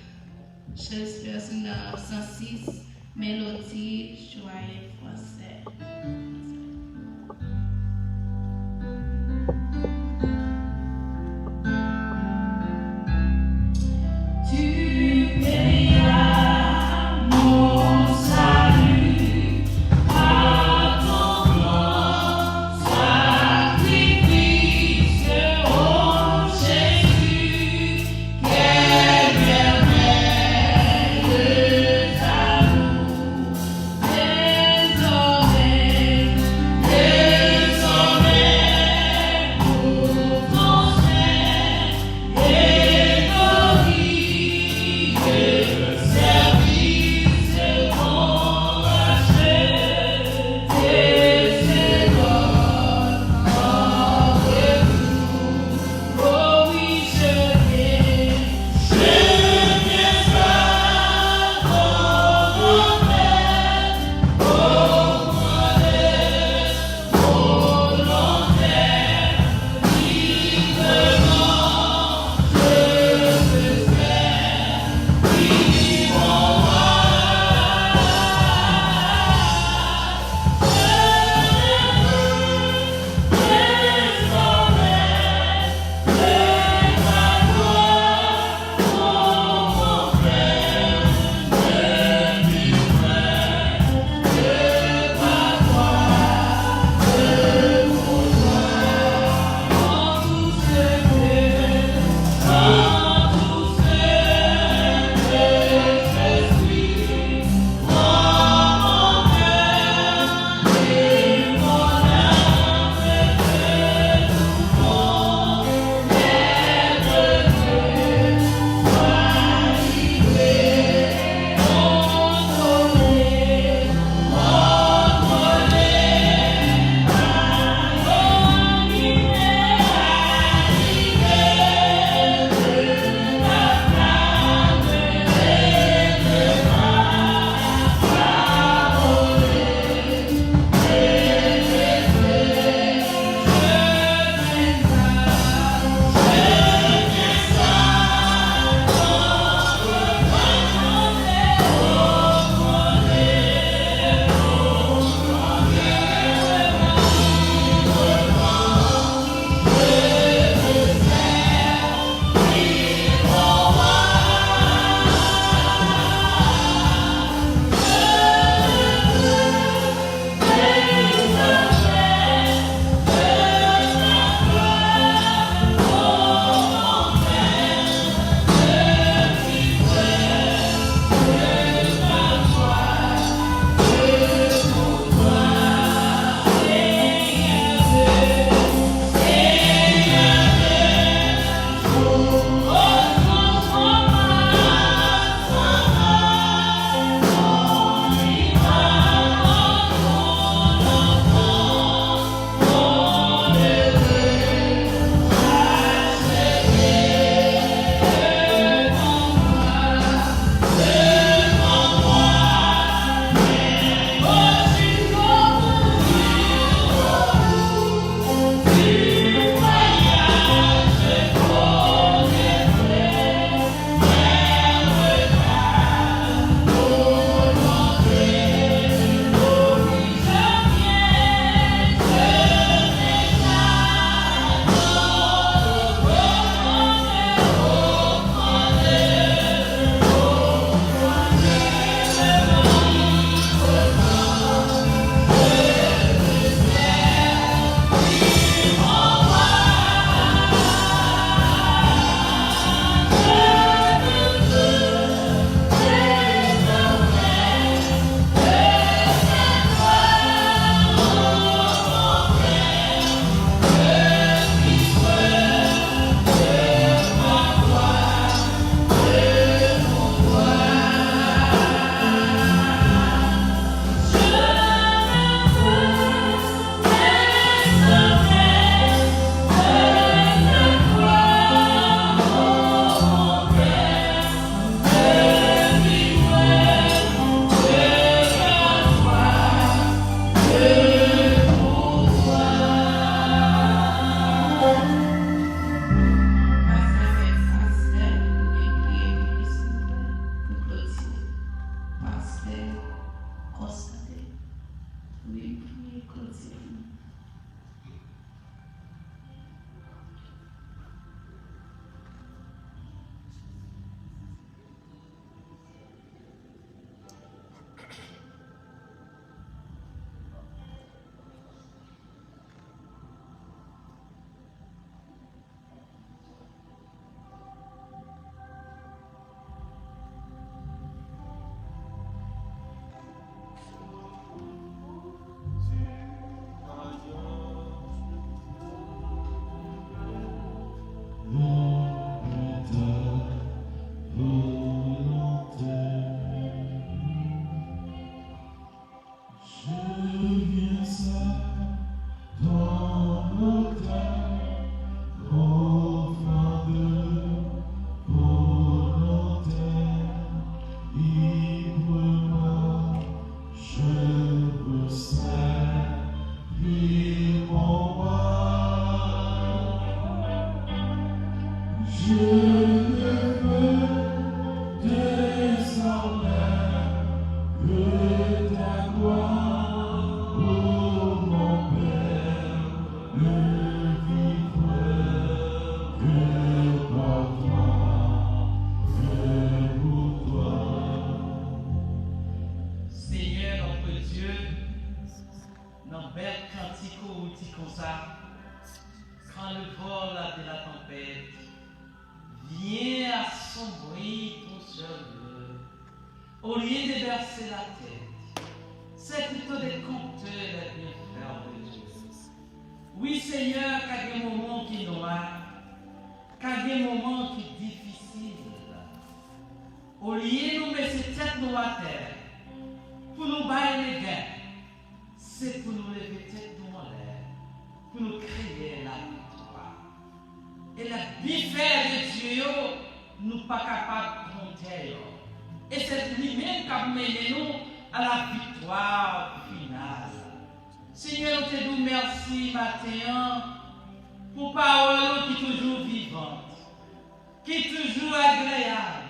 Shakespeare nan san sis, melodi Joyeux Français. Tu payas mon salut par ton grand sacrifice. Je ne veux désormais que ta gloire, ô mon Père, ne vivre que par toi et pour toi. Seigneur notre Dieu, nan bèl kantik ou di konsa, quand le vent de la tempête vient assombrir ton seul œuvre, au lieu de baisser la tête, c'est plutôt de compter les bienfaits de Dieu. Wi, Senyè, ka gen moman ki nwa, ka gen moman ki difisil. Olye nou mete tèt nou atè pou nou bay legen, se pou nou leve tèt nou anlè, pou nou kreye laviktwa. E lè byenfè de Dye yo, nou pa kapab konte yo. E se li menm k ap mennen nou a la viktwa final. Senyè, nou te di w mèsi maten an pou pawòl ou ki toujou vivan, ki toujou agreyab,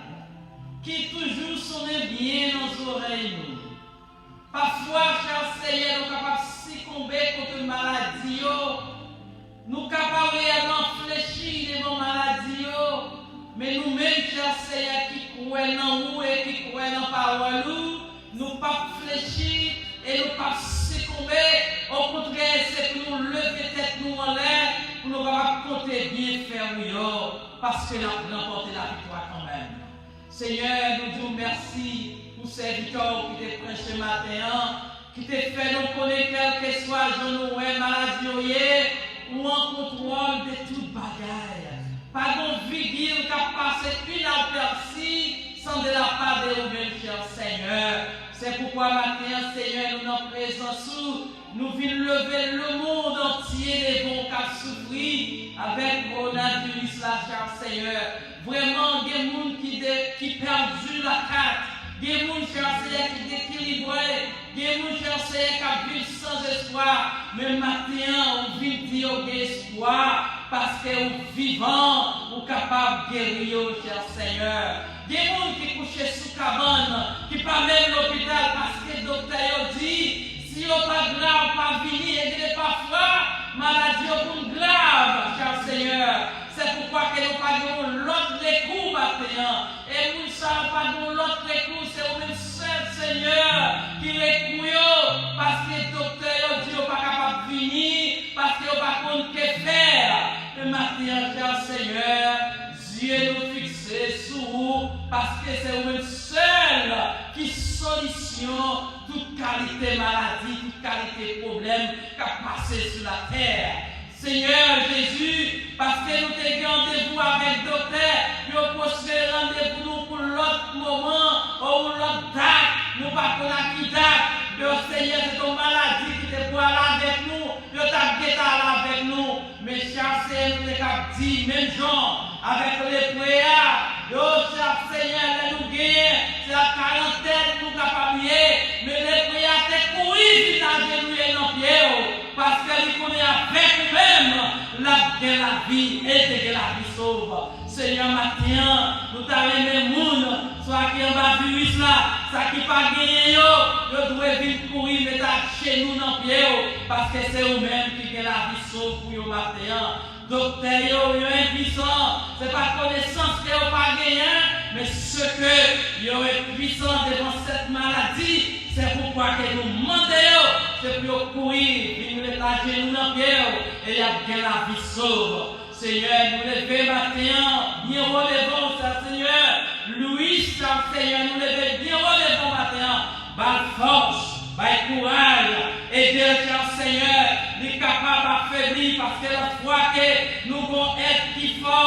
ki toujou sonnen byen nan zòrèy nou. Pafwa, chè Senyè, nou kapab sikonbe kont maladi yo. Nou kapab reyèlman flechi devan maladi yo. Men nou menm, chè Senyè, ki kwè nan ou e ki kwè nan pawòl ou, nou p ap flechi e nou p ap sikonbe. Okontrè, se pou nou leve tèt nou anlè, pou nou kapab konte byenfè ou yo, paske n ap ranpòte laviktwa kanmenm. Senyè, nou di w mèsi pou sèvitè w ki te preche maten an, ki te fè nou konnen kèlkeswa jan nou wè maladi yo ye, ou an kontwòl de tout bagay. Pa gen yon vigil k ap pase inapèsi san de la pa de ou menm, chè Senyè. Se poukwa maten an, Senyè, nou nan prezans ou, nou vin leve lemonn antye devan w k ap soufri avèk kowonaviris la, chè Senyè. Vrèman, gen moun ki de, ki pèdi lakat. Gen moun, chè Senyè, ki dekilibre. Gen moun, chè Senyè, k ap viv san espwa. Men maten an, ou vin di yo gen espwa, paske ou vivan, ou kapab geri yo, chè Senyè. Gen moun ki kouche sou kabann, ki pa menm lopital, paske doktè yo di, si yo pa grav, pa vini, e gen pafwa, maladi yo konn grav, chè Senyè. Se poukwa ke nou pa gen yon lòt rekou maten an. E moun sa yo pa gen yon lòt rekou, se ou menm sèl, Senyè, ki rekou yo, paske doktè yo di yo pa kapab vini, paske yo pa konn ke fè. Men maten an, chè Senyè, zye nou fikse sou ou, paske se ou menm sèl ki solisyon tout kalite maladi, tout kalite pwoblèm k ap pase sou latè. Senyè Jezi, paske nou te gen randevou avèk doktè, yo pwospone randevou nou pou lòt moman, ou lòt dat, nou pa konn a ki dat. Yo, Senyè, se te yon maladi ki te pou al avèk nou, yo t ap gentan al avèk nou. Men chè Senyè, nou te kab di menm jan avèk lepre a, yo, chè Senyè, lè nou genyen, se ak karantèn nou kapab ye. Men lepre a te kouri vin ajenouye nan pye w, paske li konnen avèk ou menm, l ap gen lavi, e te gen lavi sòv. Senyè, maten an, nou ta renmen moun, swa ki anba viris la, sa ki pa genyen yo, yo dwe vin kouri met ajenou nan pye w, paske se ou menm ki gen lavi sòv pou yo maten an. Doktè yo, yo enpwisan, se pa konesans ke yo pa genyen, men se ke yo enpwisan devan sèt maladi, se poukwa ke nou mande yo, se pou yo kouri vin met ajenou nan pye w, e y ap gen lavi sòv. Senyè, nou leve maten an byen wo devan w, chè Senyè. Wi, chè Senyè, nou leve byen wo devan w maten an. Ba l fòs, ba l kouraj, ede l, chè Senyè. Li kapab afebli, paske lòt fwa ke nou gon èd ki fò,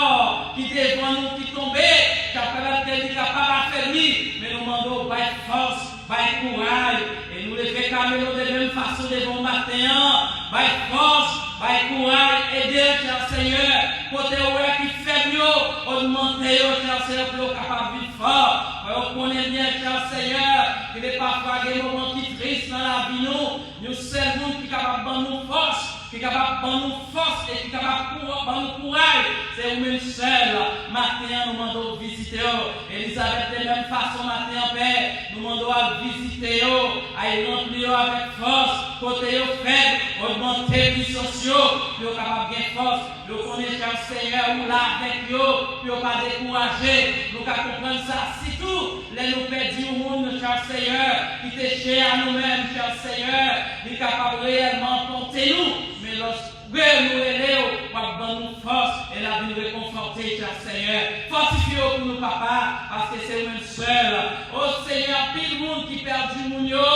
ki devan nou, ki tonbe, k ap pèmèt ke li kapab afebli. Men nou mande w, ba l fòs, bay kouraj, e nou leve kamelo de menm fason devan w maten an. Bay fòs, bay kouraj, ede yo, chè Senyè. Kote w wè ki fèb yo, ogmante yo, chè Senyè, pou yo kapab viv fò. Fè yo konnen byen, chè Senyè, ke de pafwa gen moman ki tris nan lavi nou. Yon sèl moun ki kapab ban nou fòs, ki kapab ban nou fòs e ki kapab kou- ban nou kouraj, se ou menm sèl. Maten an, nou mande w vizite yo. Elizabèt, de menm fason, maten an, Pè, nou mande w al vizite yo, al ranpli yo avèk fòs, kote yo fèb, ogmante pisans yo, pou yo kapab gen fòs, pou yo konnen, chè Senyè, ou la avèk yo, pou yo pa dekouraje. Nou ka konprann sa, sitou lè nou pèdi yon moun, chè Senyè, ki te chè a nou menm, chè Senyè, li kapab reyèlman pòte nou. Men lòske nou rele w, w ap ban nou fòs e l ap vin rekonfòte, chè Senyè. Fòtifye yo pou nou, Papa, paske se ou menm sèl. O Senyè, anpil moun ki pèdi moun yo,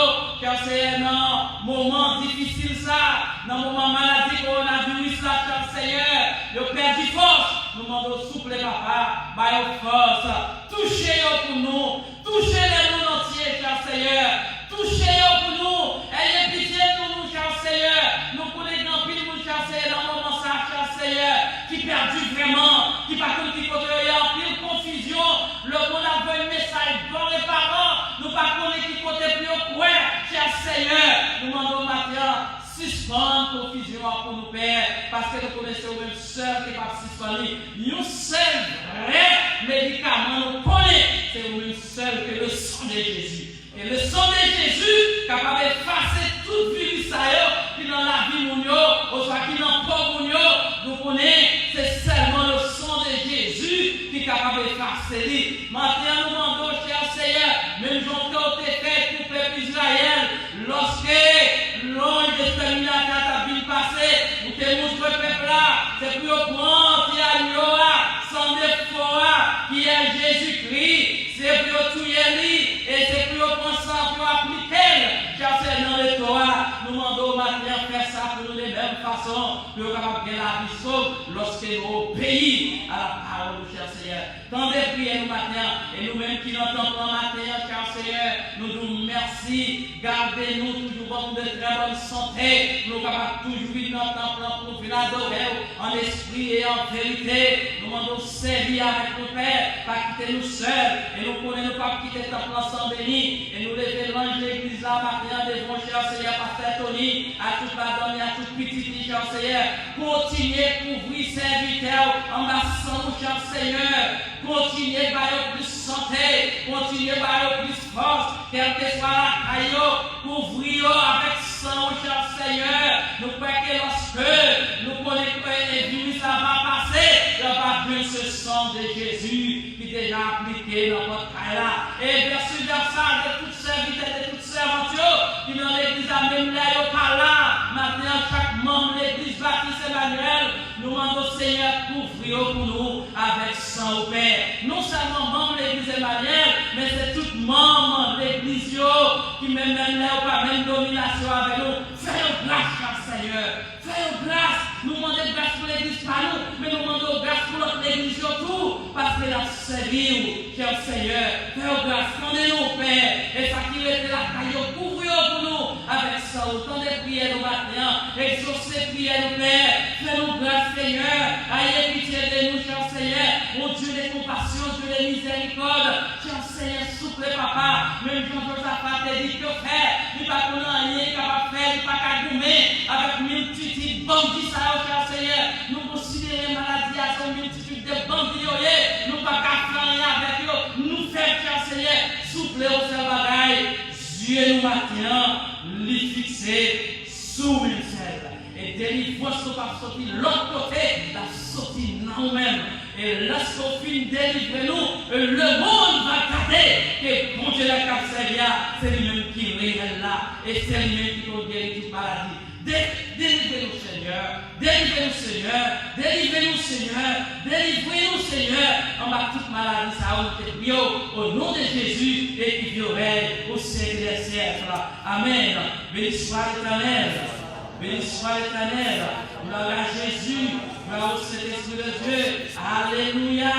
chè Senyè, nan moman difisil sa, nan moman maladi kowonaviris la, chè Senyè, yo pèdi fòs. Nou mande w, souple, Papa, ba yo fòs. Touche yo pou nou. Touche lemonn antye, chè Senyè. Touche yo pou nou. Aie pitye pou nou, chè Senyè. Nou konnen gen anpil moun, chè Senyè, nan moman sa, chè Senyè, ki pèdi vrèman, ki pa konn ki kote yo ye, anpil konfizyon. Lemonn ap voye mesaj bò e pa bò. Nou pa konnen ki kote pou yo kwè, chè Senyè. Nou mande w maten an, sispann konfizyon an pou nou, Pè, paske nou konnen se ou menm sèl ki p ap sispann li. Yon sèl vrè medikaman nou konnen, se ou menm sèl, ke le sang de Jésus. Ke le sang de Jésus kapab efase tout viris sa yo ki nan lavi moun yo, oswa ki nan po moun yo. Nou konnen se sèlman le sang de Jésus ki kapab efase li. Maten an, nou mande w, chè Senyè, menm jan ke w te fè pou pèp Izrayèl, lòske lanj ekstèminatè a t ap vin pase, ou te montre pèp la, se pou yo pran ti ayo a, san defo a, ki è Jezikri, se pou yo touye li, e se pou yo pran san pou yo aplike l, chè Senyè, nan reto a. Nou mande w maten an, fè sa pou nou de menm fason, pou yo kapab gen lavi sov lòske yo obeyi a la pawòl ou, chè Senyè. Tande priyè nou maten an, e nou menm ki nan tanp lan maten an, chè Senyè, nou di w mèsi. Gade nou, toujou ban nou de trè bòn sante, pou nou kapab toujou vin nan tanp lan pou nou vin adore w an espri e an verite. Nou mande w sèvi avèk nou, Pè, pa kite nou sèl, e nou konnen nou p ap kite tanp lan san beni. E nou leve lanj legliz la maten an devan w, chè Senyè, pastè Tony, ak tout madanm li, ak tout pitit li, chè Senyè. Kontinye kouvri sèvitè w anba san ou, chè Senyè. Kontinye ba yo plis sante, kontinye ba yo plis fòs, kèlkeswa lakay yo, kouvri yo avèk san ou, chè Senyè. Nou kwè ke lòske nou konnen ke, e, viris la va pase, y ap jwenn se san de Jezi ki deja aplike nan pòt kay la. E vèsi vèsa de tout sèvitè, de tout sèvant yo ki nan legliz la, menm lè yo pa la, maten an, chak manm legliz Batis Emmanuel, nou mande w, Senyè, kouvri yo pou nou avèk san ou, Pè. Non sèlman manm legliz Emmanuel, men se tout manm legliz yo ki menm, menm lè yo pa menm denominasyon avè nou. Fè yo gras, chè Senyè. Fè yo gras. Nou mande gras pou legliz pa nou, men nou mande w gras pou lòt legliz yo tou, paske n ap sèvi w, chè Senyè. Fè yo gras, tande nou, Pè, e sa ki rete lakay yo, kouvri yo pou nou avèk san ou. Tande priyè nou maten an, egzose priyè nou, Pè. Fè nou gras, Senyè. Aie pitye de nou, chè Senyè. Mon Dieu de compassion, Dieu de miséricorde. Chè Senyè, souple, Papa, menm jan Jozafa te di ke fè, li pa konn anyen li kapab fè, li pa ka goumen avèk miltitid bandi sa yo, chè Senyè. Nou konsidere maladi a se yon miltitid de bandi yo ye, nou pa ka fè anyen avèk yo, nou fèb, chè Senyè. Souple, yon sèl bagay, zye nou maten an, li fikse sou ou menm sèl. E delivrans nou p ap soti lòt kote, l ap soti nan ou menm. E lèske w fin delivre nou, lemonn va gade ke Bondye la k ap sèvi a, se li menm ki reyèl la, e se li menm ki konn geri tout maladi. De-, delivre nou, Senyè, delivre nou, Senyè, delivre nou, Senyè, delivre nou, Senyè, anba tout maladi sa yo, nou te priye w, o non de Jezi, e ki viv e rèy o syèk dè syèk. Amèn. Béni soit l'Éternel. Béni soit l'Éternel. Gloire à Jésus. Gloire au Saint-Esprit de Dieu. Alléluia.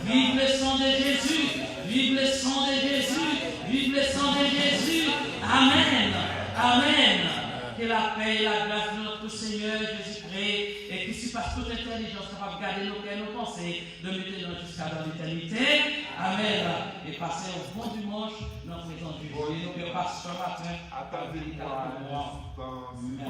Vive le sang de Jésus. Vive le sang de Jésus. Vive le sang de Jésus. Amen. Amen. Que la paix et la grâce de notre Seigneur Jésus-Christ et qui surpasse toute intelligence capable de garder nos cœurs et nos pensées de maintenant jusqu'à dans l'éternité. Amen. E pase yon bon dimanch nan prezans Jezi. Wi, nou gen pastè maten. Atande yon instan.